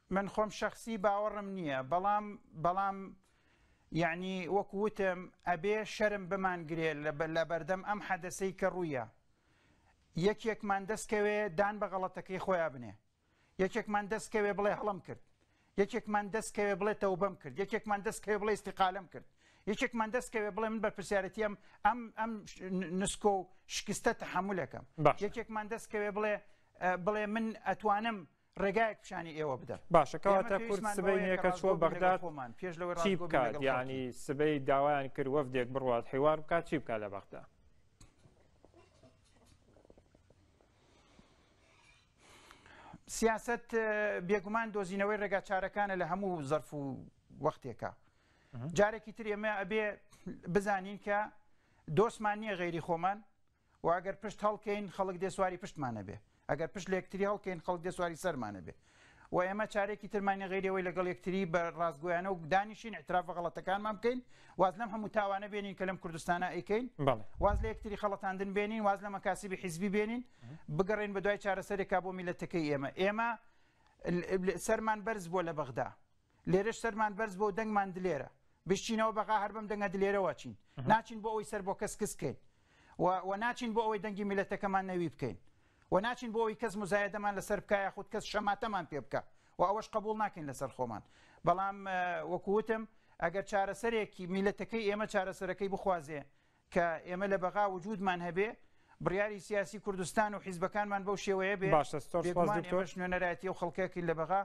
من خۆم شەخسی باوەڕم نییە بەڵام بەڵام. یەعنی وەکو وتم ئەبێ شەرم بمانگرێ لە بەردەم ئەم حەدەسەی کە ڕوویە یەکێکمان دەستکەوێ دان بە غەڵەتەکەی خۆیا بنێ یەکێکمان دەستکەوێ بڵێ هەڵەم کرد یەکێکمان دەستکەوێ بڵێ تەوبەم کرد یەکێکمان دەستکەوێ بڵێ ئیستیقالەم کرد یەکێکمان دەستکەوێ بڵێ من بەرپرسیارەتی ئەم ئەم ئەم نسکۆ و شکستە تەحەمولەکەم یەکێکمان دەستکەوێ بڵێ بڵێ من ئەتوانم ڕێگایەک پیشانی ئێوە بدەم. باشە کەواتە کورد سبەینێکە چووە بەغداد پێش لەوەی چی بکات یعنی سبەی داوایان کرد وەفدێک بڕوات حیوار بکات چی بکات لە بەغدا؟ سیاست بێگومان دۆزینەوەی ڕێگا چارەکانە لە هەموو زەرف و وەختێکە جارێکی تر ئێمە ئەبێ بزانین کە دۆستمان نییە غەیری خۆمان و ئەگەر پشت هەڵکەین خەڵک دێ سواری پشتمان ئەبێ، ئەگەر پشت لە یەکتری هەڵکەین خەڵک دێ سواری سەرمان ئەبێ و ئێمە چارێکی ترمان نیە غەیری ئەوەی لەگەڵ یەکتری بە ڕاستگۆیانە و دانیشین ئیعتراف بە غەڵەتەکانمان بکەین، واز لەم هەموو تاوانە بێنین کە لەم کوردستانە ئەیکەین، واز لە یەکتری خەڵەتاندن بێنین، واز لە مەکاسیبی حیزبی بێنین، بگەڕێین بە دوای چارەسەرێکا بۆ میللەتەکەی ئێمە. ئێمە سەرمان بەرز بووە لە بەغدا، لێرەش سەرمان بەرز بۆ دەنگمان دلێرە بشچینەوە بەغا هەر بەم دەنگە دلێرەوە چین ناچین بۆ ئەوەی سەر بۆ کەس کز کەین و ناچین بۆ ئەوەی دەنگی میلەتەکەمان نەوی بکەین و ناچین بۆ ئەوەی کەس مزایدەمان لەسەر بکە یاخود کەس شەماتەمان پێ بکە و ئەوەش قبول ناکەین لەسەر خۆمان بەڵام وەکوتم ئەگەر چارەسەرێکی میلەتەکەی ئێمە چارەسەرەکەی بخوازێ کە ئێمە لە بەغا وجودمان هەبێ، بڕیاری سیاسی کوردستان و حیزبەکانمان بەو شێوەیە بێ، باشە زۆر سوپاس بێگومان دکتۆر. ئێمەش نوێنەرایەتی ئەو خەڵکەکین لە بەغا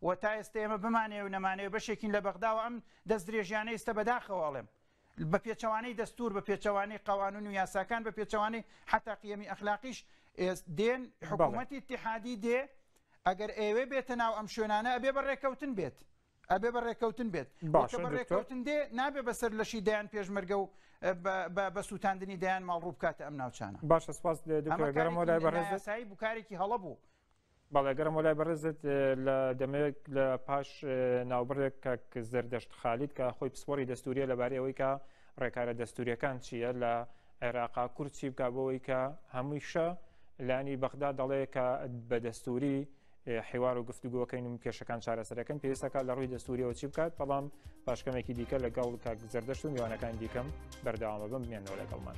و تا ئێستە ئێمە بمانەوێ و نەمانەوێ بەشێکین لە بەغدا و ئەم دەستدرێژیانە ئێستە بەداخەوە ئەڵێم بە پێچەوانەی دەستوور، بە پێچەوانەی قەوانون و یاساکان، بە پێچەوانەی حەتا قیەمی ئەخلاقیش ئێست دێن، بەڵێ. حکوومەتی ئیتیحادی دێ ئەگەر ئەیەوێ بێتە ناو ئەم شوێنانە ئەبێ بە ڕێککەوتن بێت. ئەبێ بە ڕێککەوتن بێت باشە کە بە دکتۆر. ڕێککەوتن دێ نابێ بەسەر لەشی دەیان پێشمەرگە و بە سووتاندنی دەیان ماڵ ڕوو بکاتە ئەم ناوچانە. باشە سپاس ئەمە دکتۆر گەرم وەلای کارێکی بەڕێزت. نایاسایی بوو کارێکی هەڵە بوو. بەڵێ گەرم وەلای بەڕێزت لە دەمێک لە پاش ناوبڕێک کاک زەردەشت خالید کە خۆی پسپۆڕی دەستوریە لەبارەی ئەوەی کە ڕێکارە دەستوریەکان چییە لە عێراقا کورد چی بکا بۆ ئەوەی کە هەموویشە لانی بەغدا دەڵێ کە بە دەستوری حیوار و گفتوگۆکەین و کێشەکان چارەسەرەکەن پێویستەکە لە ڕووی دەستوریەوە چی بکات بەڵام پاشکەمێکی دیکە لەگەڵ کاک زەردەشت و میوانەکانی دیکەم بەردەوامە بم بمێنەوە لەگەڵمان.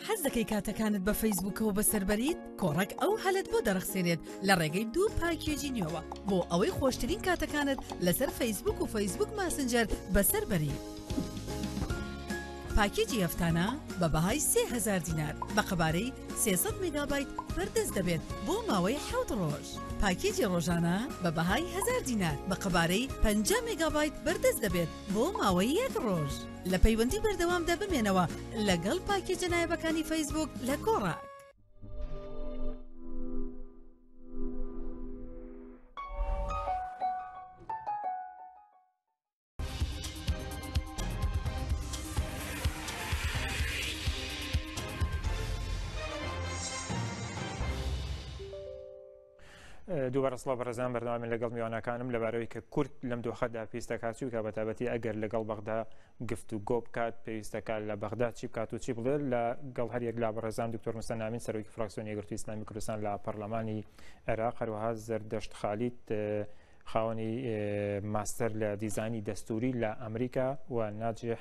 حەز دەکەی کاتەکانت بە فەیسبووکەوە بەسەر بەریت؟ کۆڕەک ئەو هەلەت بۆ دەڕەخسێنێت لە ڕێگەی دوو پاکێجی نوێوە بۆ ئەوەی خۆشترین کاتەکانت لەسەر فەیسبووک و فەیسبووک ماسنجەر بەسەر بەری. پاکێجی هەفتانە بە بەهای 3000 دینار بە قەبارەی 300 مێگابایت بەردەست دەبێت بۆ ماوەی حەوت ڕۆژ. پاکێجی ڕۆژانە بە بەهای 1000 دینار بە قەبارەی 50 مێگابایت بەردەست دەبێت بۆ ماوەی یەک ڕۆژ. لە پەیوەندی بەردەوامدا بمێنەوە لەگەڵ پاکێجە نایابەکانی فەیسبووک لە کۆڕەک. دووبارە سڵاو بەڕێزان بەردەوامین لەگەڵ میوانەکانم لەبارەوەی کە کورد لەم دۆخەدا پێویست دەکات چی بکات بەتایبەتی ئەگەر لەگەڵ بەغدا گفتوگۆ بکات پێویست دەکات لە بەغدا چی بکات و چی بڵێت لەگەڵ هەریەک لە بەڕێزان دکتۆر موسەنا ئەمین سەرۆکی فراکسیۆنی یەکگرتووی ئیسلامی کوردستان لە پەرلەمانی عێراق هەروەها زەردەشت خالید خاوەنی ماستەر لە دیزانی دەستوری لە ئەمریکا و ناجح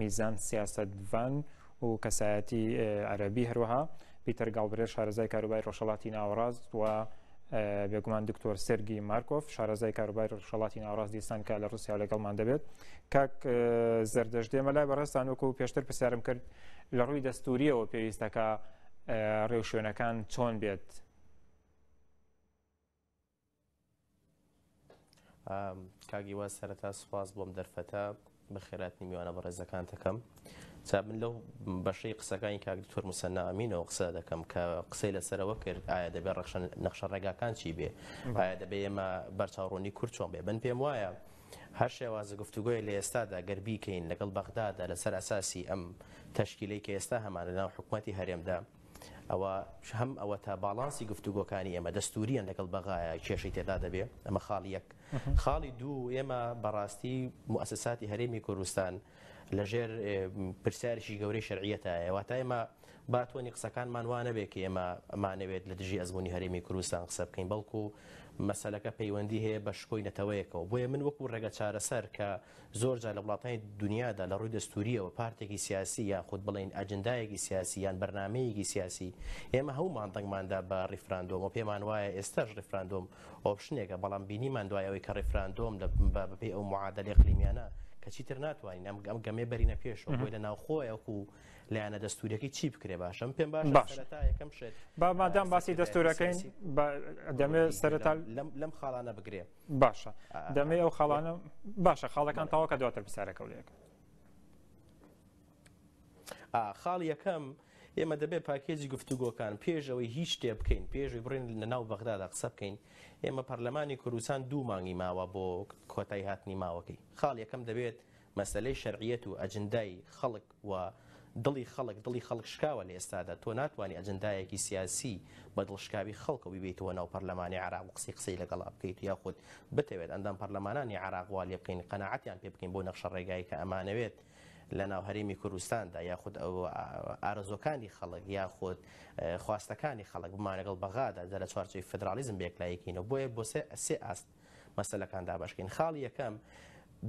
میزان سیاسەتڤان و کەسایەتی عەرەبی هەروەها پیتەر گاڵبرێر شارەزای کاروباری ڕۆژهەڵاتی ناوەڕاست و بێگومان دکتۆر سێرگی مارکۆف شارەزای کاروباری ڕۆژهەڵاتی ناوەڕاست دیسان کە لە ڕوسیا لەگەڵمان دەبێت کاک زەردەشت دێمە لای بەڕێزتان وەکو پێشتر پرسیارم کرد لە ڕووی دەستوریەوە پێویستەکە ڕێوشوێنەکان چۆن بێت؟ کاک هیوا سەرەتا سوپاس بۆم دەرفەتە بەخێراتنی میوانە بەڕێزەکان دەکەم چا من لەو بەشەی قسەکانی کاک دکتۆر موسەننا ئەمینەوە قسە دەکەم کە قسەی لەسەرەوە کرد ئایا دەبێت ڕەخشە نەخشە ڕێگاکان چی بێ ئایا دەبێ ئێمە بەرچاوڕوونی کورد چۆن بێ من پێم وایە هەر شێوازە گفتوگۆی لە ئێستادا گەر بیکەین لەگەڵ بەغدادا لەسەر ئەساسی ئەم تەشکیلەی کە ئێستا هەمانە لەناو حکوومەتی هەرێمدا ئەوە هەم ئەوەتا باڵانسی گفتوگۆکانی ئێمە دەستوریان لەگەڵ بەغایە کێشەی تێدا دەبێ ئەمە خاڵی یەک خاڵی دوو ئێمە بەڕاستی موسساتی هەرێمی کوردستان لەژێر پرسیارێکی گەورەی شەرعیەتایە واتە ئێمە با تۆنی قسەکانمان وا نەبێ کە ئێمە ئەمانەوێت لە دژی ئەزموونی هەرێمی کوردستان قسە بکەین، بەڵکو مەسەلەکە پەیوەندی هەیە بە شکۆی نەتەوەیەکەوە. بۆیە من وەکو ڕێگە چارەسەر کە زۆر جار لە وڵاتانی دونیادا لە ڕووی دەستوورییەوە پارتێکی سیاسی یاخود بڵێین ئەجندایەکی سیاسی یان بەرنامەیەکی سیاسی ئێمە هەموومان دەنگمان دا بە ڕیفراندۆم و پێمان وایە ئێستاش ڕیفراندۆم option ێکە، بەڵام بینیمان دوای ئەوەی کە ڕیفراندۆم لە بەپێی ئەو معادلە ئیقلیمیانە کە چیتر ناتوانین ئەم گەمەیە بەرینە پێشەوە، بۆیە لە ناوخۆ وەکو لایەنە دەستوریەکەی چی بکرێ باشە من پێم باشە باش. سەرەتا یەکەم شت با مادام باسی سەرکردایەتی دەستورەکەین سیاسی با دەمێ کوردی سەرەتا لەم لەم لەم خاڵانە بگرێ باشە دەمێ ئەو خاڵانە باشە خاڵەکان بەڵێ. تەواو کە دواتر پرسیارەکە لێ ئەکەم. خاڵی یەکەم ئێمە دەبێت پاکێجی گفتوگۆکان پێش ئەوەی هیچ شتێ بکەین پێش ئەوەی بڕین لە ناو بەغدادا قسە بکەین ئێمە پەرلەمانی کوردستان دوو مانگی ماوە بۆ کۆتایی هاتنی ماوەکەی خاڵ یەکەم دەبێت مەسەلەی شەرعیەت و ئەجندای خەڵک و دڵی خەڵک، دڵی خەڵک شکاوە لە ئێستادا، تۆ ناتوانی ئەجندایەکی سیاسی بە دڵشکاوی خەڵکەوە بیبەیتەوە ناو پەرلەمانی عێراق و قسەی قسەی لەگەڵا بکەیت یاخود بتەوێت ئەندام پەرلەمانانی عێراق وا لێ بکەین قەناعەتیان پێ بکەین بۆ نەخشە ڕێگای کە ئەمانەوێت لە ناو هەرێمی کوردستاندا یاخود ئەو ئارەزوەکانی خەڵک یاخود خواستەکانی خەڵک بمان لەگەڵ بەغادا لە چوارچێوەی فیدراڵیزم بێکلایکینەوە بۆیە بۆ سێ ئاست مەسەلەکان دابەشکەین. خاڵی یەکەم،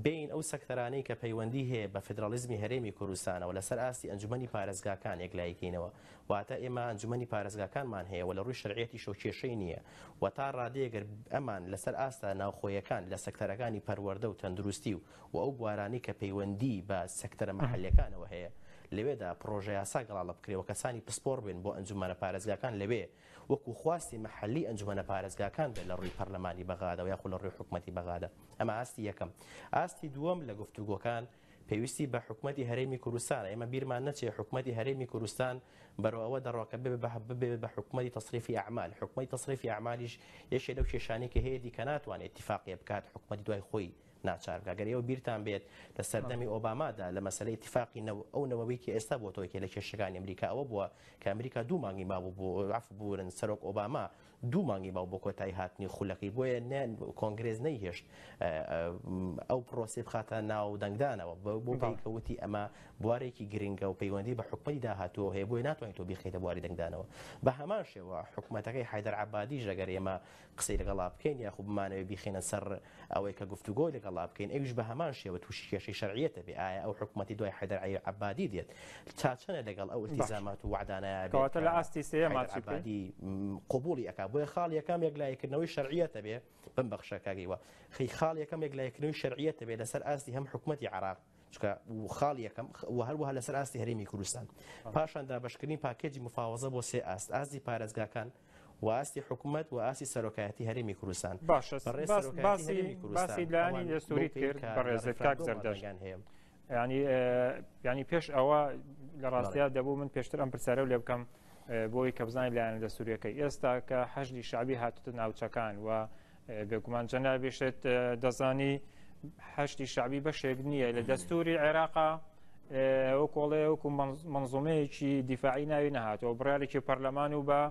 بێین ئەو سەکتەرانەی کە پەیوەندی هەیە بە فیدراڵیزمی هەرێمی کوردستانەوە لەسەر ئاستی ئەنجومەنی پارێزگاکان یەکلاییکەینەوە. واتە ئێمە ئەنجومەنی پارێزگاکانمان هەیە و لە ڕووی شەرعیەتیشەوە کێشەی نییە و تا ڕادەیەک گەر ئەمان لەسەر ئاستە ناوخۆیەکان لە سەکتەرەکانی پەروەردە و تەندروستی و و ئەو بوارانەی کە پەیوەندی بە سەکتەرە مەحەلیەکانەوە هەیە لەوێدا پڕۆژەیاسا گەڵاڵە بکرێ و کەسانی پسپۆڕ بێن بۆ ئەنجومەنە پارێزگاکان لەوێ وەکو خواستی مەحەلی ئەنجومەنە پارێزگاکان بێت لە ڕووی پەرلەمانی بەغادەوە یاخود لە ڕووی حکومەتی بەغادە. ئەمە ئاستی یەکەم. ئاستی دووەم لە گفتوگۆکان پێویستی بە حکومەتی هەرێمی کوردستانە. ئێمە بیرمان نەچێ حکومەتی هەرێمی کوردستان بەرەو ئەوە دەڕوا کە ببێت بە حکومەتی تەسریفی ئەعمال. حکومەتی تەسریفی ئەعمالیش یەکێ لەو کێشانەی کە هەیەتی کە ناتوانێت ئیتیفاقیە بکات حکومەتی دوای خۆی ناچار بکات. گەر ئێوە بیرتان بێت لە سەردەمی ئۆبامادا لە مەسەلەی ئیتیفاقی ئەو نەوەوی کە ئێستا بۆتەوە یەکێ لە کێشەکانی ئەمریکا ئەوە بووە کە ئەمریکا دوو مانگی مابوو بۆ عەفو ببورن سەرۆک ئۆباما دوو مانگی ماو بۆ کۆتایی هاتنی خولەکەی بۆیە کۆنگرێس نەیهێشت ئەو پرۆسەی بخاتە ناو دەنگدانەوە بۆ پێی کە وتی ئەمە بوارێکی گرنگە و پەیوەندی بە حکومەتی داهاتووە هەیە بۆیە ناتوانیت تۆ بیخەیتە بواری دەنگدانەوە بە هەمان شێوە حکومەتەکەی حەیدەر عەبادیش ئەگەر ئێمە قسەی لەگەڵا بکەین یاخود بمانەوێت بیخەینە سەر ئەوەی کە گفتوگۆی لەگەڵا بکەین ئەویش بە هەمان شێوە تووشی کێشەی شەرعیەت دەبێ ئایا ئەو حکومەتی دوای حەیدەر عەبادی دێت تا چەنە لەگەڵ ئەو ئیلتیزامات و وەعدانەیا بێت کەواتە لە کە ئاستی سێیەما حەیدەر چی بکەین؟ عەبادی قبوڵی ئەکا بۆیە خاڵی یەکەم یەکلاییکردنەوەی شەرعیەتە بێ بمبەخشە کاک هیوا خی خاڵی یەکەم یەکلاییکردنەوەی شەرعیەتە بێ لەسەر ئاستی هەم حکومەتی عێراق چونکە و خاڵی یەکەم و هەروەها لەسەر ئاستی هەرێمی کوردستان پاشان دابەشکردنی پاکێجی مفاوەزە بۆ سێ ئاست ئاستی پارێزگاکان و ئاستی حکومەت و ئاستی سەرۆکایەتی هەرێمی کوردستان. باشە بەڕێز باس سەرۆکایەتی باسی هەرێمی کوردستان باسی لایەنی ئەوان بەو دەستوریت پێی کرد کە لە بەڕێزت کاک ڕیفراندۆما زەردەشت دەنگیان هەیە. ینی ینی پێش ئەوە لە بەڵێ. ڕاستیا دەبوو من پێشتر ئەم پرسیارە لێ بکەم بۆی کە بزانین لایەنە دەستوریەکەی ئێستا کە حەشدی شەعبی هاتوتە ناوچەکان و بێگومان جەنابیشت دەزانی حەشدی شەعبی بەشێک نییە لە دەستوری عێراقا وەکۆڵێ وەکو منزومەیەکی دیفاعی ناوی نەهاتەوە بڕیارێکی پەرلەمان و بە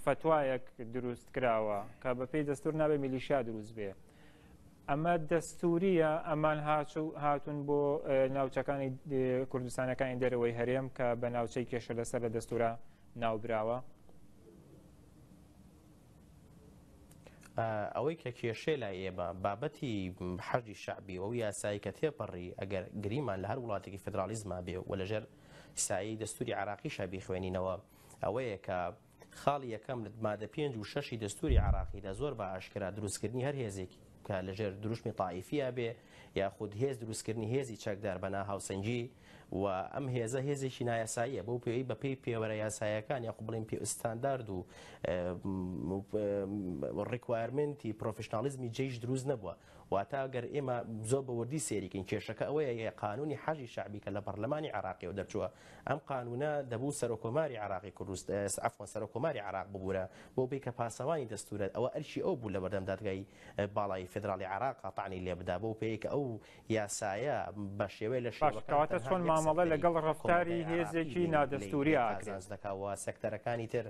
فەتوایەک دروست کراوە کە بەپێی دەستور نابێ میلیشیا دروست بێ ئەمە دەستوریە ئەمان هاتوون بۆ ناوچەکانی کوردستانەکانی دەرەوەی هەرێم کە بە ناوچەی کێشە لەسەر لە دەستورە ناوبراوە. ئەوەی کە کێشەیە لای ئێمە بابەتی حەشدی شەعبی و ئەو یاسایی کە تێپەڕی ئەگەر گریمان لە هەر وڵاتێکی فیدراڵیزما بێ و لەژێر سایەی دەستوری عێراقیشا بیخوێنینەوە ئەوەیە کە خاڵی یەکەم لە مادە پێنج و شەشی دەستوری عێراقیدا زۆر بە ئاشکرا دروستکردنی هەر هێزێک کە لەژێر دروشمی تائیفیە بێ یاخود هێز دروستکردنی هێزی چەکدار بە ناهاوسەنگی و ئەم هێزە هێزێکی نایاساییە بەو پێی بە پێی پێوەرە یاسایەکان یاخود بڵێن پێ ستاندارد و requirement ی professionalism ی جەیش دروست نەبووە واتە گەر ئێمە زۆر بە وردی سەیریکەین کێشەکە ئەوەیە قانونی حەشدی شەعبی کە لە پەرلەمانی عێراقیەوە دەرچووە ئەم قانونە دەبوو سەرۆکۆماری عێراقی کوردست عەفوەن سەرۆکۆماری عێراق ببورە بۆ پێی کە پاسەوانی دەستورە ئەوە ئەرکی ئەو بوو لە بەردەم دادگای باڵای فیدراڵی عێراق تەعنی لێ بدا بەو پێی کە ئەو یاسایە بە شێوەیە لە باش شێوەکان کەواتە تەنها چۆن یەک مامەڵە سەکتەری لەگەڵ ڕەفتاری کۆمەڵگای عێراقی هێزێکی لێی لێی نادەستوری لێی ئاکرێت؟ قازانج دەکا و سەکتەرەکانی تر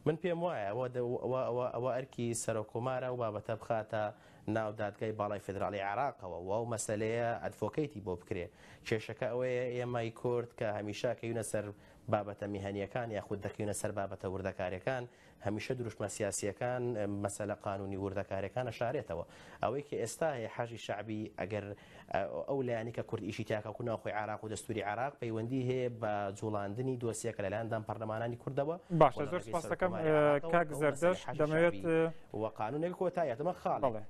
من پێم وایە ئەوە ئەوە ئەوە ئەوە ئەرکی سەرۆک کۆمارە ئەو بابەتە بخاتە ناو دادگای باڵای فیدراڵی عێراقەوە و ئەو مەسەلەیە advocate ی بۆ بکرێ. کێشەکە ئەوەیە ئێمەی کورد کە هەمیشە کەوینە سەر بابەتە میهەنییەکان یاخود دەکەوینە سەر بابەتە وردەکاریەکان، هەمیشە دروشمە سیاسییەکان مەسەلە قانونی وردەکاریەکان ئەشارێتەوە. ئەوەی کە ئێستا هەیە حەشدی شەعبی ئەگەر ئەو لایەنەی کە کورد ئیشی تیا کە ناوخۆی عێراق و دەستوری عێراق پەیوەندی هەیە بە جوڵاندنی دۆسیەکە لەلایەن دام پەرلەمانانی کوردەوە باشە زۆر سپاس دەکەم کاک زەردەشت دەمەوێت و قانونێک کۆتاییە ئەمە خاڵێک. بەڵێ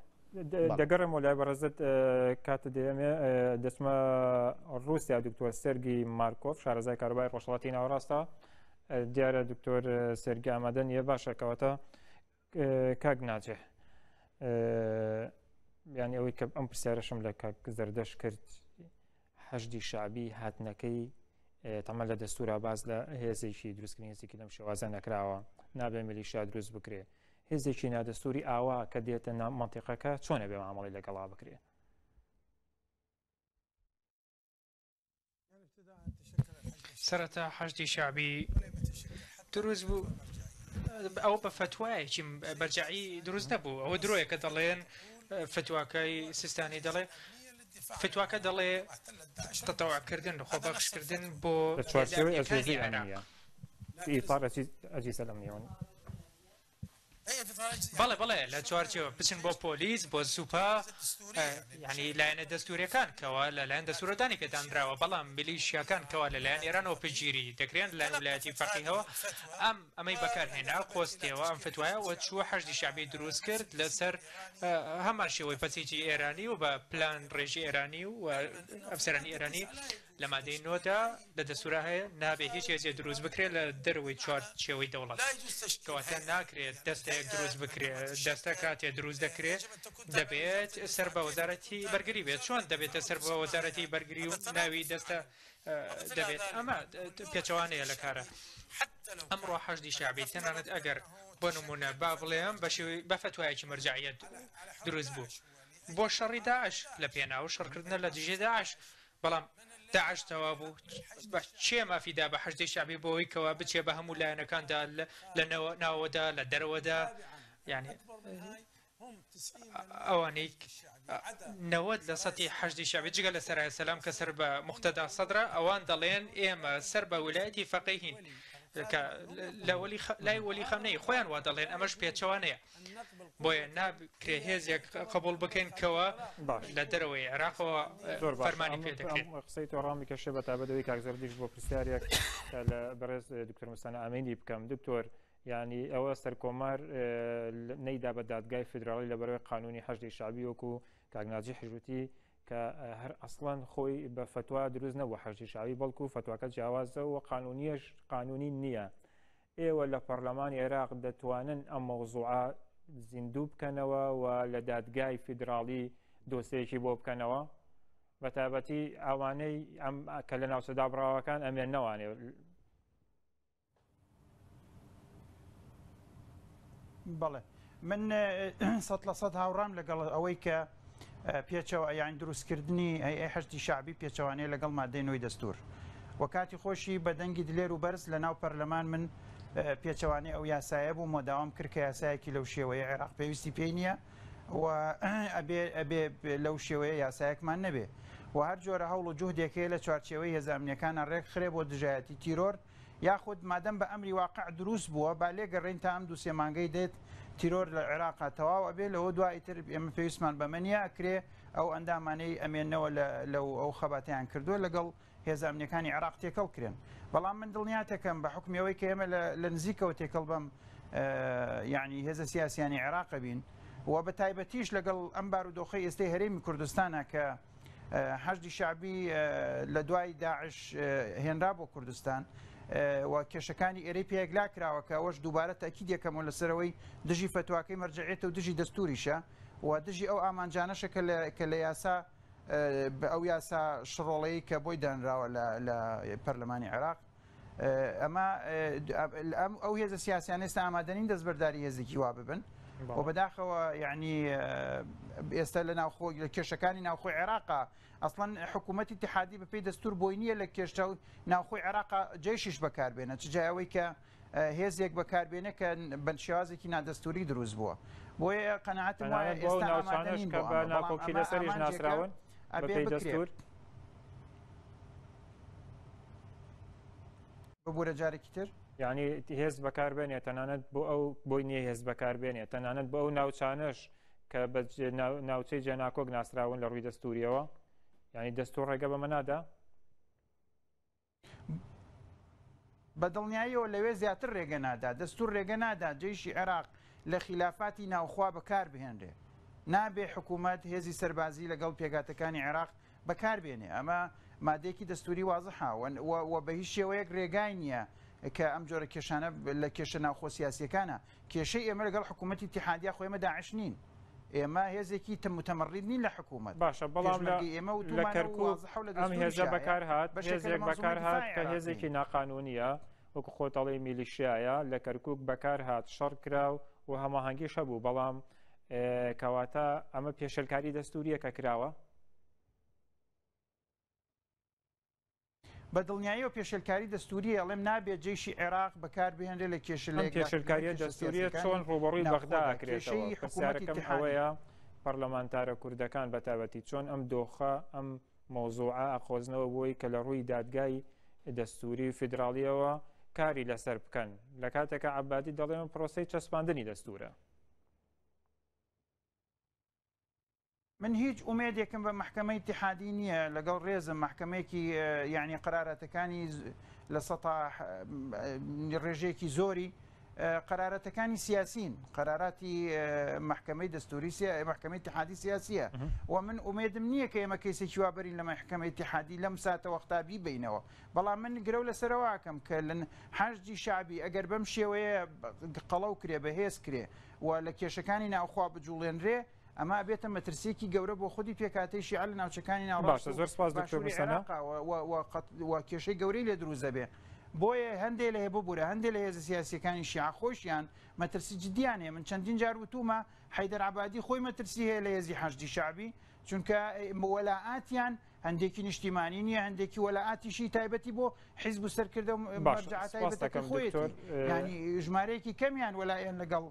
دەگەڕێمەوە لای بەڕێزت کاتت دەیەمێ دەچمە ڕووسیا دکتۆر سێرگی مارکۆف شارەزای کاروباری ڕۆژهەڵاتی ناوەڕاستە دیارە دکتۆر سێرگی ئامادە نییە باشە کەواتە کاک ناجێ یانی ئەوەی کە ئەم پرسیارەشم لە کاک زەردەش کرد حەشدی شعبی هاتنەکەی تەمە لە دەستورا باز لە هێزێکی دروستکردنی هێزێکی لەم شێوازە نەکراوە نابێ میلیشیا دروست بکرێ هێزێکی نادەستوری ئاوا کە دێتە مەنتیقەکە چۆنە بێ مامەڵی لەگەڵا بکرێ؟ سەرەتا حەشدی شەعبی دروست بوو ئەوە بە فەتوایەکی بەرجعی دروست نەبوو ئەوە درۆیە کە دەڵێن فتواکەی سیستانی دەڵێ فتواکە دەڵێ تەتەواکردن خۆبەخشکردن بۆ چوارچێوەی ئەجهزەی ئەمنیە في إطار أجهزة الأمنية. بەڵێ بەڵێ لە چوارچێوە بچن بۆ پۆلیس بۆ سوپا یعنی لایەنە دەستوریەکان کەوا لەلایەن دەستورەدانی پێدانراوە بەڵام میلیشیاکان کەوا لەلایەن ئێرانەوە پشتگیری دەکرێن لەلایەن ولایەتی فەقیهەوە ئەم ئەمەی بەکارهێنا قۆستیەوە ئەم فتوایە و چووە حەشدی شەعبی دروست کرد لەسەر هەمان شێوەی بەسیجی ئێرانی و بە پلان ڕێژی ئێرانی و ئەفسەرانی ئێرانی لە مادەی نۆدا لە دەستورا هەیە نابێ هیچ هێزێ دروست بکرێت لە دەرەوەی چوارچێوەی دەوڵەت. کەواتە ناکرێت دەستەیەک دروست بکرێت، دەستە کاتێ دروست دەکرێت دەبێت سەر بە وەزارەتی بەرگری بێت، چۆن دەبێتە سەر بە وەزارەتی بەرگری و ناوی دەستە دەبێت؟ ئەمە پێچەوانەیە لە کارە. ئەمڕۆ حەشدی شەعبی تەنانەت ئەگەر بۆ نمونە با بڵێم بە شێوەی بە فەتوایەکی مەرجەعیەت دروست بوو بۆ شەڕی داعش لە پێناو شەڕکردنە لە دژی داعش بەڵام داعش تەوا بوو بە کێ مافی دا بە حەشدی شەعبی بۆی کەوا بچێ بە هەموو لایەنەکاندا لە ناوەدا لە دەرەوەدا یعنی ئەوانەی 90% حەشدی شەعبی جگە لە سەرای سەلام کە سەر بە مختدا سەدرە ئەوان دەڵێن ئێمە سەر بە ویلایەتی فەقیهین کە لە وەلی لای وەلی خامنەیی خۆیان وا دەڵێن ئەمەش پێچەوانەیە بۆیە ناکرێ هێزێک قبوڵ بکەین کەوە لە دەرەوەی عێراقەوە فەرمانی پێ دەکرێت. قسەی تۆ ڕامی کەشێ بە تایبەتەوەی کاک زەردیش بۆ پرسیارێک کە لە بەڕێز دکتۆر مستانە ئامینی بکەم دکتۆر ینی ئەوە سەرکۆمار نەیدا بە دادگای فیدراڵی لە بەرەوەی قانونی حەشدی شعبی وەکو کاک ناجی حژوتی کە هەر ئەسڵەن خۆی بە فتوا دروست نەبوو حەشدی شعبی بەڵکو فتواکە جیاوازە و قانونیش قانونی نییە ئێوە لە پەڕلەمانی عێراق دەتوانن ئەم مەوزوعە زیندوو بکەنەوە و لە دادگای فیدراڵی دۆسێکی بۆ بکەنەوە؟ بە تایبەتی ئەوانەی ئەم کە لە ناوچە دابڕاوەکان ئەمێنەوانێ. بەڵێ من 100% هاوڕام لەگەڵ ئەوەی کە پێچەوە یان دروستکردنی هەیئەی حەشدی شەعبی پێچەوانەیە لەگەڵ مادەی نۆی دەستور و کاتی خۆشی بە دەنگی دلێر و بەرز لە ناو پەرلەمان من پێچەوانەی ئەو یاسایە بووم و داوام کرد کە یاسایەکی لەو شێوەیە عێراق پێویستی پێی نییە و ئەبێ ئەبێ لەو شێوەیە یاسایەکمان نەبێ و هەر جۆرە هەوڵ و جوهدێک هەیە لە چوارچێوەی هێزە ئەمنیەکانە ڕێکخرێ بۆ دژایەتی تیرۆر یاخود مادەم بە ئەمری واقع دروست بووە با لێگەڕێین تا ئەم دوو سێ مانگەی دێت تیرۆر لە عێراقا تەواو ئەبێ لەوە دوا ئیتر ئێمە پێویستمان بەمە نییە ئەکرێ ئەو ئەندامانەی ئەمێنەوە لەو ئەو خەباتیان کردووە لەگەڵ هێزە ئەمنیەکانی عێراق تێکەڵ کرێن بەڵام من دڵنیاتەکەم بە حکمی ئەوەی کە ئێمە لە نزیکەوە تێکەڵ بەم یعنی هێزە سیاسیانی عێراق بین و بە تایبەتیش لەگەڵ ئەم بارودۆخەی ئێستەی هەرێمی کوردستانە کە حەشدی شەعبی لە دوای داعش هێنرا بۆ کوردستان و کێشەکانی ئێرەی پێیەکلا کراوە کە ئەوەش دووبارە تەئکید یەکەمەوە لەسەرەوەی دژی فەتواکەی مەرجەعیەتە و دژی دەستوریشە و دژی ئەو ئامانجانەشە کە لە یاسا ئەو یاسا شڕۆڵەی کە بۆی دانراوە لە پەرلەمانی عێراق ئەمە ئەو هێزە سیاسیانە ئێستا ئامادەنین دەستبەرداری هێزێکی وا ببن و بەداخەوە یعنی ئێستا لە ناوخۆ لە کێشەکانی ناوخۆی عێراقا ئەسڵەن حکوومەتی اتحادی بەپێی دەستور بۆی نییە لە کێشە و ناوخۆی عێراقا جەیشیش بەکاربێنە چ جای ئەوەی کە هێزێک بەکاربێنێ کە بە شێوازێکی نادەستوری دروست بووە. بۆیە قەناعەتم وایە تەنانەت بۆ ئەو ئێستا ئامادە ناوچانەش نین کە بۆ بە ئەمە، بەڵام ناکۆکی ئەمە لەسەریش ئامانجێکە ناسراون ئەبێ بەپێی بکرێ. دەستوور. ببورە جارێکی تر. یانی هێز بەکاربێنێ تەنانەت بۆ ئەو بۆی نییە هێز بەکاربێنێ تەنانەت بۆ ئەو ناوچانەش کە بە ناوچەی جێناکۆک ناسراون لە ڕووی دەستوریەوە یعنی دەستور ڕێگە بەمە نادا؟ بە دڵنیاییەوە لەوێ زیاتر ڕێگە نادا دەستور ڕێگە نادا جەیشی عێراق لە خیلافاتی ناوخوا بەکار بهێنرێ نابێ حکوومەت هێزی سەربازی لەگەڵ پێکهاتەکانی عێراق بەکار بێنێ ئەمە مادەیەکی دەستوری وازحە و بە هیچ شێوەیەک رێگای نییە کە ئەم جۆرە کێشانە لە کێشە ناوخۆ سیاسیەکانە کێشەی ئێمە لەگەڵ حکوومەتی ئیتیحادیا خۆ ئێمە داعش نین ئێمە هێزێکی تەموتەمەڕید نین لە حکوومەت باشە بەڵام لە پێشمەرگەی ئێمە لە وتومانە و کەرکوک وازحە و لە ئەم هێزە دەستوریشایە بەکار هات بەشێکە لە هێزێک مەنزومەی بەکار هات دیفاعی کە عێراقین. هێزێکی ناقانونیە وەکو خۆت ئەڵێی میلیشیایە لە کەرکوک بەکار هات شەڕ کرا و هەماهەنگیش هەبوو بەڵام کەواتە ئەمە پێشێلکاری دەستوریە کە کراوە؟ بە دڵنیاییەوە پێشێلکاری دەستوریە، ئەڵێم نابێت جەیشی عێراق بەکار بهێنرێت لە کێشە لە ئەم پێشێلکاریە یەکلاکردنەوەی کێشە دەستوریە چۆن سیاسیەکانی ڕووبەڕووی بەغدا ناوخۆدا، ئەکرێتەوە؟ کێشەی حکوومەتی پرسیارەکەم ئیتیحادی. ئەوەیە پەرلەمانتارە کوردەکان بە تایبەتی چۆن ئەم دۆخە ئەم مەوزوعە ئەقۆزنەوە بۆی کە لە ڕووی دادگای دەستوری و فیدراڵیەوە کاری لەسەر بکەن لە کاتێکا عەبادی دەڵێ ئەمە پرۆسەی چەسپاندنی دەستورە؟ من هیچ ئومێدێکم بە مەحکەمەی ئیتیحادی نییە لەگەڵ ڕێزم مەحکەمەیەکی یعنی قەراراتەکانی لە سەتا ڕێژەیەکی زۆری قەرارەتەکانی سیاسین قەراراتی مەحکەمەی دەستوری مەحکەمەی ئیتیحادی سیاسیە و من ئومێدم نییە کە ئێمە کەیسێکی وا بەرین لە مەحکەمەی ئیتیحادی لەم ساتە وەختا بیبەینەوە بەڵام من گرەو لەسەرەوەکەم کە لە حەشدی شەعبی ئەگەر بەم شێوەیە قەڵەو کرێ بەهێز کرێ و لە کێشەکانی ناوخوا بجوڵێنرێ، ئەمە ئەبێتە مەترسییەکی گەورە بۆ خودی پێکهاتەی شیعە لە ناوچەکانی ناوەڕاست باشە و زۆر سپاس دکتۆر باشووری موسەنا. عێراقا و و و کێشەی گەورەی لێ دروست دەبێ. بۆیە هەندێ لە ببورە هەندێ لە هێزە سیاسییەکانی شیعە خۆیشیان مەترسی جدیان هەیە. من چەندین جار وتوومە حەیدەر عەبادی خۆی مەترسی هەیە لە هێزی حەشدی شەعبی، چونکە وەلائاتیان هەندێکی نیشتیمانی نییە، هەندێکی وەلائاتیشی تایبەتی بۆ حیزب و سەرکردە و باشە مەرجەعە سپاس تایبەتەکەی دەکەم خۆیەتی. دکتۆر. یانی ژمارەیەکی کەمیان وەلائیان لەگەڵ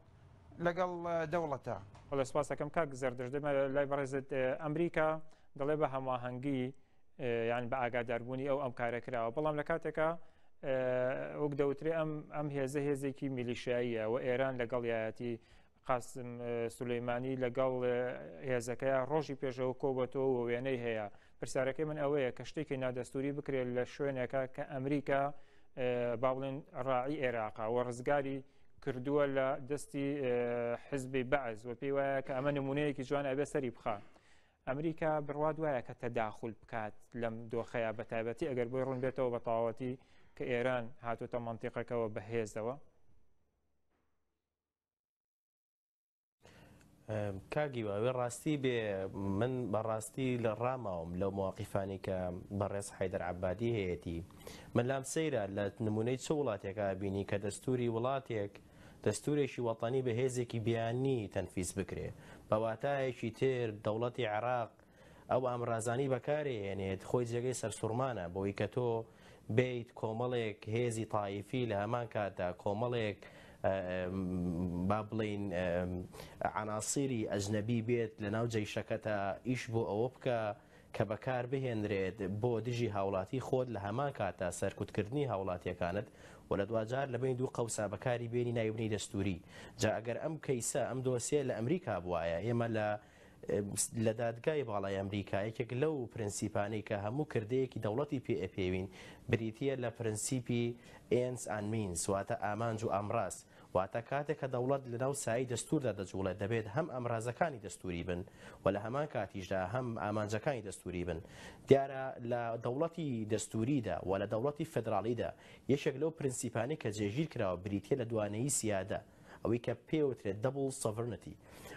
لەگەڵ دەوڵەتە. بەڵێ سپاس دەکەم کاک زەردەشت. دەمە لای بەڕێزت ئەمریکا دەڵێ بە هەماهەنگی یان بە ئاگاداربوونی ئەو ئەم کارە کراوە، بەڵام لە کاتێکا وەک دەوترێ ئەم ئەم هێزە هێزێکی میلیشیاییە و ئێران لەگەڵیایەتی قاسم سولەیمانی لەگەڵ هێزەکەی ڕۆژی پێشەوە کۆبەتەوە و وێنەی هەیە. پرسیارەکەی من ئەوەیە کە شتێکی نادەستوری بکرێت لە شوێنێکە کە ئەمریکا با بڵێن ڕاعی عێراقا و ڕزگاری کردووە لە دەستی حزبی بەعس و پێی وایە کە ئەمە نمونەیەکی جوان ئەبێ سەری بخا. ئەمریکا بڕوات وایە کە تەداخل بکات لەم دۆخەیە بە تایبەتی ئەگەر بۆی ڕوون بێتەوە بە تەواوەتی کە ئێران هاتوتە مەنتیقەکەوە بەهێزەوە؟ کاک هیوا ئەوێ ڕاستی بێ من بەڕاستی لە ڕاماوم لەو مواقیفانی کە بەڕێز حەیدەر عەبادی هەیەتی من لام سەیرە لە نمونەی چ وڵاتێکا بینی کە دەستوری وڵاتێک دەستورێکی وەتەنی بە هێزێکی بیانی تەنفیز بکرێ بە واتایەکی تر دەوڵەتی عێراق ئەو ئامرازانەی بەکارێهێنێت خۆی جێگەی سەرسوڕمانە بەوەی کە تۆ بێیت کۆمەڵێک هێزی تایفی لە هەمان کاتدا کۆمەڵێک با بڵین عناسیری ئەجنەبی بێت لە ناو جەیشەکەتا ئیش بۆ ئەوە بکە کە بەکار بهێنرێت بۆ دژی هاوڵاتی خۆت لە هەمان کاتدا سەرکوتکردنی هاوڵاتیەکانت و لە دواجار لە بەین دوو قەوسا بەکاری بێنی ناوی بنێی دەستوری جا ئەگەر ئەم کەیسە ئەم دۆسیە لە ئەمریکا بوایە ئێمە لە لە دادگای باڵای ئەمریکا یەکێک لەو پرنسیپانەی کە هەموو کردەیەکی دەوڵەتی پێ ئەپێوین بریتییە لە پرنسیپی Ends and Means واتە ئامانج و ئامراز واتە کاتێک کە دەوڵەت لەناو سایەی دەستووردا دەجوڵێت دەبێت هەم ئامرازەکانی دەستووری بن و لە هەمان کاتیشدا هەم ئامانجەکانی دەستووری بن دیارە لە دەوڵەتی دەستووریدا و لە دەوڵەتی فێدراڵیدا یەکێک لەو پرنسیپانەی کە جێگیر کراوە بریتییە لە دوانەیی سیادە. ئەوەی کە پێوترێت double sovereignty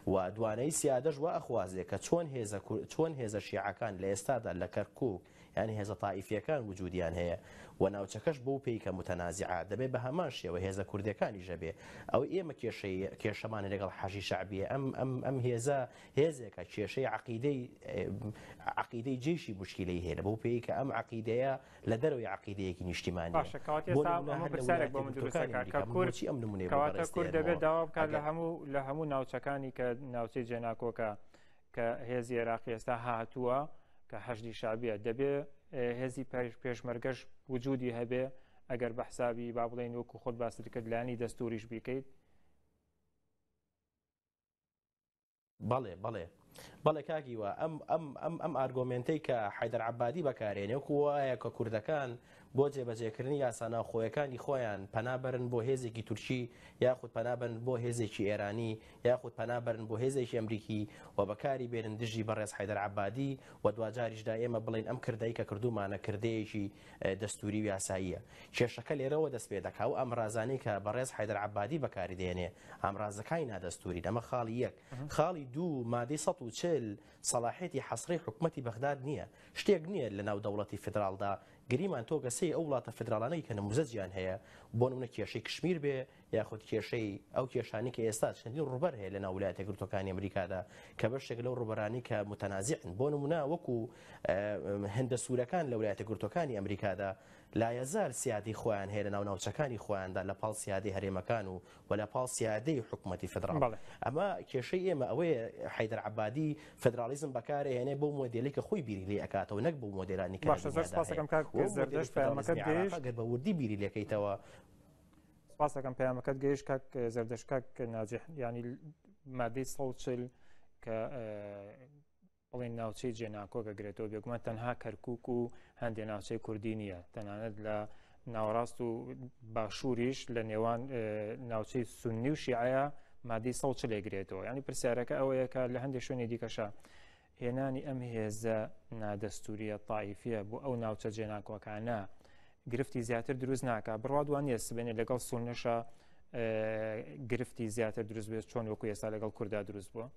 و دوانەی سیادەش وا ئەخوازێ کە چۆن هێزە چۆن هێزە شیعەکان لە ئێستادا لە کەرکوک یان هێزە تائیفیەکان وجودیان هەیە و ناوچەکەش بەو پێی کە متەنازعە دەبێ بە هەمان شێوە هێزە کوردیەکانیش هەبێ. ئەوەی ئێمە کێشەی کێشەمان لەگەڵ حەشدی شەعبیە ئەم ئەم ئەم هێزە هێزێکە کێشەی عەقیدەی عەقیدەی جێشی مشکیلەی هەیە بەو پێی کە ئەم عەقیدەیە لە دەرەوەی عەقیدەیەکی نیشتیمانیە. باشە کەواتە بۆ ئێستا نمونە ئەمە هەر لە پرسیارێک ویلایەتە بۆ من دروست یەکگرتووەکانی دەکات کە ئەمریکا من کورد بۆچی ئەم نمونەیە بۆ کەواتە بەڕێز کورد دەبێت دێنمەوە داوا بکات لە ئەگەر هەموو لە هەموو ناوچەکانی کە ناوچەی جێناکۆکە کە هێزی عێراقی ئێستا هاتووە کە حەشدی شەعبیە دەبێ هێزی پێشمەرگەش وجودی هەبێ ئەگەر بە حسابی با بڵێین وەکو خۆت باست کرد لایەنی دەستوریش بیکەیت. بەڵێ بەڵێ بەڵێ کاک هیوا ئەم ئەم ئەم ئەم argument ەی کە حەیدەر عەبادی بەکارێنێ وەکو وایە کە کوردەکان بۆ جێبەجێکردنی یاسا ناوخۆیەکانی خۆیان پەنا بەرن بۆ هێزێکی تورکی یاخود پەنا بەرن بۆ هێزێکی ئێرانی یاخود پەنا بەرن بۆ هێزێکی ئەمریکی و بەکاری بێنن دژی بەڕێز حەیدەر عەبادی و دواجاریشدا ئێمە بڵێین ئەم کردەی کە کردوومانە کردەیەکی دەستوری و یاساییە. کێشەکە لێرەوە دەست پێ دەکا ئەو ئامرازانەی کە بەڕێز حەیدەر عەبادی بەکاری دێنێ ئامرازەکانی نادەستوورین ئەمە خاڵی یەک. خاڵی دوو مادەی 140 سەڵاحیەتی حەسرەی حکومەتی بەغداد نییە. شتێک نییە لە ناو دەوڵەتی فیدراڵدا گریمان تۆ کە سەیری ئەو وڵاتە فیدراڵانەی کە نموزەجیان هەیە بۆ نمونە کێشەی کشمیر بێ یاخود کێشەی ئەو کێشانەی کە ئێستا چەندین ڕووبەر هەیە لە ناو ولایەتە یەکگرتووەکانی ئەمریکادا کە بەشێک لەو ڕووبەرانەی کە متەنازعن بۆ نمونە وەکو هندە سوورەکان لە ولایەتە یەکگرتووەکانی ئەمریکادا لایەزال سیادەی خۆیان هەیە لە ناو ناوچەکانی خۆیاندا لە پاڵ سیادەی هەرێمەکان و و لە پاڵ سیادەی حکومەتی فدراڵ. ئەمە کێشەی ئێمە ئەوەیە حەیدەر عەبادی فدراڵیزم بەکارئەهێنێ بەو مۆدێلەی کە خۆی بیری لێ ئەکاتەوە نەک بەو مۆدێلانی کە لە باشە زۆر دنیادا سپاس هەیە. دەکەم کاک و ئەو مۆدێلی زەردەشت پەیامەکەت فدراڵیزمی عێراقە گەیشت. گەر بە وردی بیری لێکەیتەوە سپاس دەکەم پەیامەکەت گەیشت کاک زەردەشت. کاک ناجح یانی مادەی 140 کە بڵێن ناوچەی جێناکۆک ئەگرێتەوە بێگومان تەنها کەرکک و هەندێ ناوچەی کوردی نییە تەنانەت لە ناوەڕاست و باشووریش لە نێوان ناوچەی سنی و شیعەیە مادەی 140 لێگرێتەوە ینی پرسیارەکە ئەوەیە کە لە هەندێک شوێنی دیکەشە هێنانی ئەم هێزە نادەستوریە تایفیە بۆ ئەو ناوچە جێناکۆکانە گرفتی زیاتر دروست ناکە بڕوا دوان نیە سبێنێ لەگەڵ سونەشە گرفتی زیاتر دروست بێت چۆن وەکو ئێستا لەگەڵ کووردا دروست بووە؟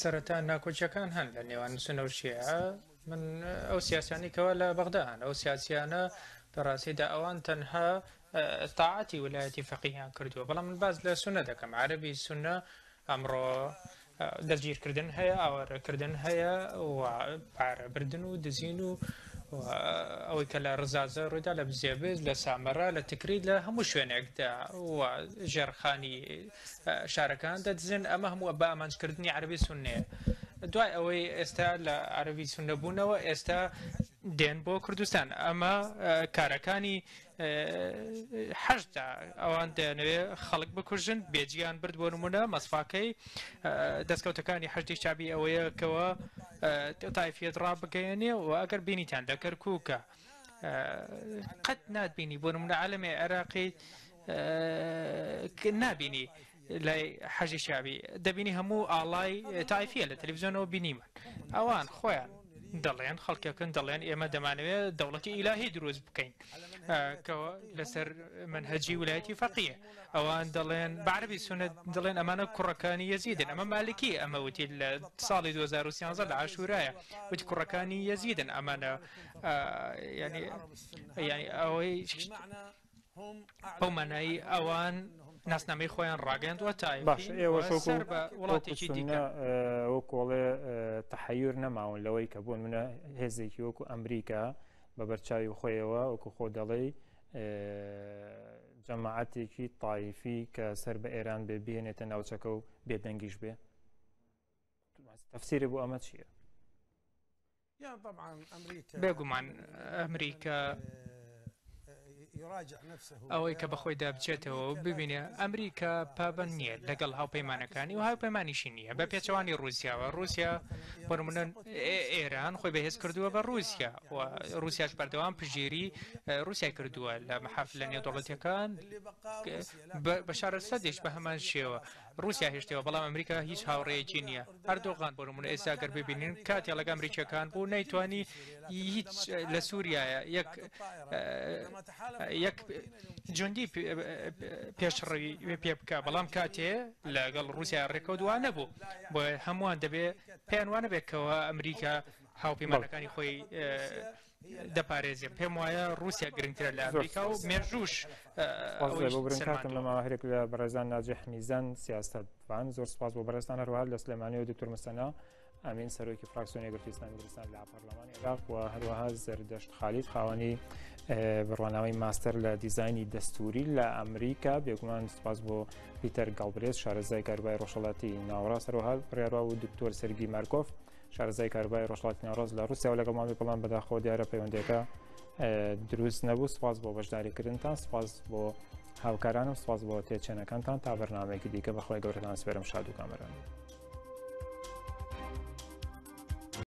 سەرەتا ناکۆکیەکان هەن لە نێوان سونە و شیعە من ئەو سیاسیانی کەوا لە بەغدا هەن ئەو سیاسیانە لە ڕاستیدا ئەوان تەنها تاعەتی ولایەتی فەقیهیان کردووە بەڵام من باس لە سونە دەکەم عەرەبی سونە ئەمڕۆ دەستگیرکردن هەیە، ئاوارەکردن هەیە و پارەبردن و دزین و ئەوەی کە لە ڕزازە ڕوویدا لە بزێبز لە سامەرا لە تکریت لە هەموو شوێنێکدا و ژێرخانی شارەکان دەدزن ئەمە هەموو بە ئامانجکردنی عەرەبی سوننەیە دوای ئەوەی ئێستا لە عەرەبی سوننە بوونەوە ئێستا دێن بۆ کوردستان ئەمە کارەکانی حەشدا ئەوان دەیانەوێ خەڵک بکوژن بێجیان برد بۆ نمونە مەسفاکەی دەستکەوتەکانی حەشدی شەعبی ئەوەیە کەەوە تایفیەت ڕابگەیەنێ و ئەگەر بینیتان لە کەرکووکە قەت ناتبینی بۆ نمونە عالەمی عێراقی نابینی لای حەجی شەعبی دەبینی هەموو ئاڵای تایفیە لە تەلەڤزیۆنەوە بینیمان ئەوان خۆیان دەڵێن خەڵکەکەن دەڵێن ئێمە دەمانەوێت دەوڵەتی ئیلاهی دروست بکەین کەەوە لەسەر منهجی ولایەتی فەقیە ئەوان دەڵێن بەعربی سونە دەڵێن ئەمانە کوڕەکانی یەزیدن ئەمە مالکی ئەمە وتی لە ساڵی 2013 لە عاشورایە وتی کوڕەکانی یەزیدن ئەمانە ینی ینی ئەوەی بەو مانایی ئەوان ناسنامەی خۆیان ڕاگەیاندووە باشە تایفین ئێوە و شۆک و سەر بە وەکو وڵاتێکی سوننە دیکەن. وەکۆڵێ تەحەیور نەماون لەوەی کە بۆ نمونە هێزێکی وەکو ئەمریکا بە بەرچاوی خۆیەوە وەکو خۆ دەڵێی جەماعەتێکی تایفی کە سەر بە ئێران بێ بهێنێتە ناوچەکە و بێدەنگیش بێ تەفسیری بۆ ئەمە چییە؟ بێگومان ئەمریکا ئەوەی کە بەخۆیدا بچێتەوە و ببینێ ئەمریکا پابەند نییە لەگەڵ هاوپەیمانەکانی و هاوپەیمانیشی نییە بە پێچەوانی ڕووسیاوە ڕووسیا بۆ نمونە ئێران خۆی بەهێز کردووە بە ڕووسیا و ڕووسیاش بەردەوام پشتگیری ڕووسیای کردووە لە مەحافلە نێودەوڵەتیەکان بەشار ئەسەدیش بە هەمان شێوە. ڕووسیا هێشتەوە، بەڵام ئەمریکا هیچ هاوڕێیەکی نییە. ئەردۆغان بۆ نموونە ئێستا گەر ببینین کاتێ لەگە ئەمریکیەکان بوو نەیتوانی هیچ لە سووریایە یەک یەک جوندی پێشڕەوی پێ بکە، بەڵام کاتێ لەگەڵ ڕووسیا ڕێکەوت وا نەبوو. بۆیە هەمووان دەبێ پێیان وا نەبێت کەوا ئەمریکا هاوپەیمانەکانی خۆی دەپارێزێ. پێم وایە ڕووسیا گرنگترە لە ئەمریکا و مێژووش کاتم لەماوە هەرێک لە بەڕێزان ناجح میزان سیاستوان زۆر سپاس بۆ بەڕێزتان هەروەها لە سلێمانی و دکتۆر مسەنا ئەمین سەرۆکی فراکسیۆنی یەکگرتووی ئیسلامی کوردستان لە پەرلەمانی عێراق و هەروەها زەردەشت خالید خاوەنی بڕوانامەی ماستەر لە دیزایانی دەستوری لە ئەمریکا بێگومان سپاس بۆ پیتەر گاڵبرێز شارەزای کاروباری ڕۆژهەڵاتی ناوەڕاست هەروەها بڕیاروا و دکتۆر سەرگی مارکۆف شارەزای کاروباری ڕۆژهەڵاتی ناوەڕاست لە ڕووسیاوە لەگەڵمان بێ بەڵام بەداخەوە دیارە پەیوەندیەکە دروست نەبوو سپاس بۆ بەشداریکردنتان سپاس بۆ هاوکارانم سپاس بۆ تێچێنەکانتان تا بەرنمەیەکی دیکە بەخوای گەورەتان سپێرم شاد و کامەران.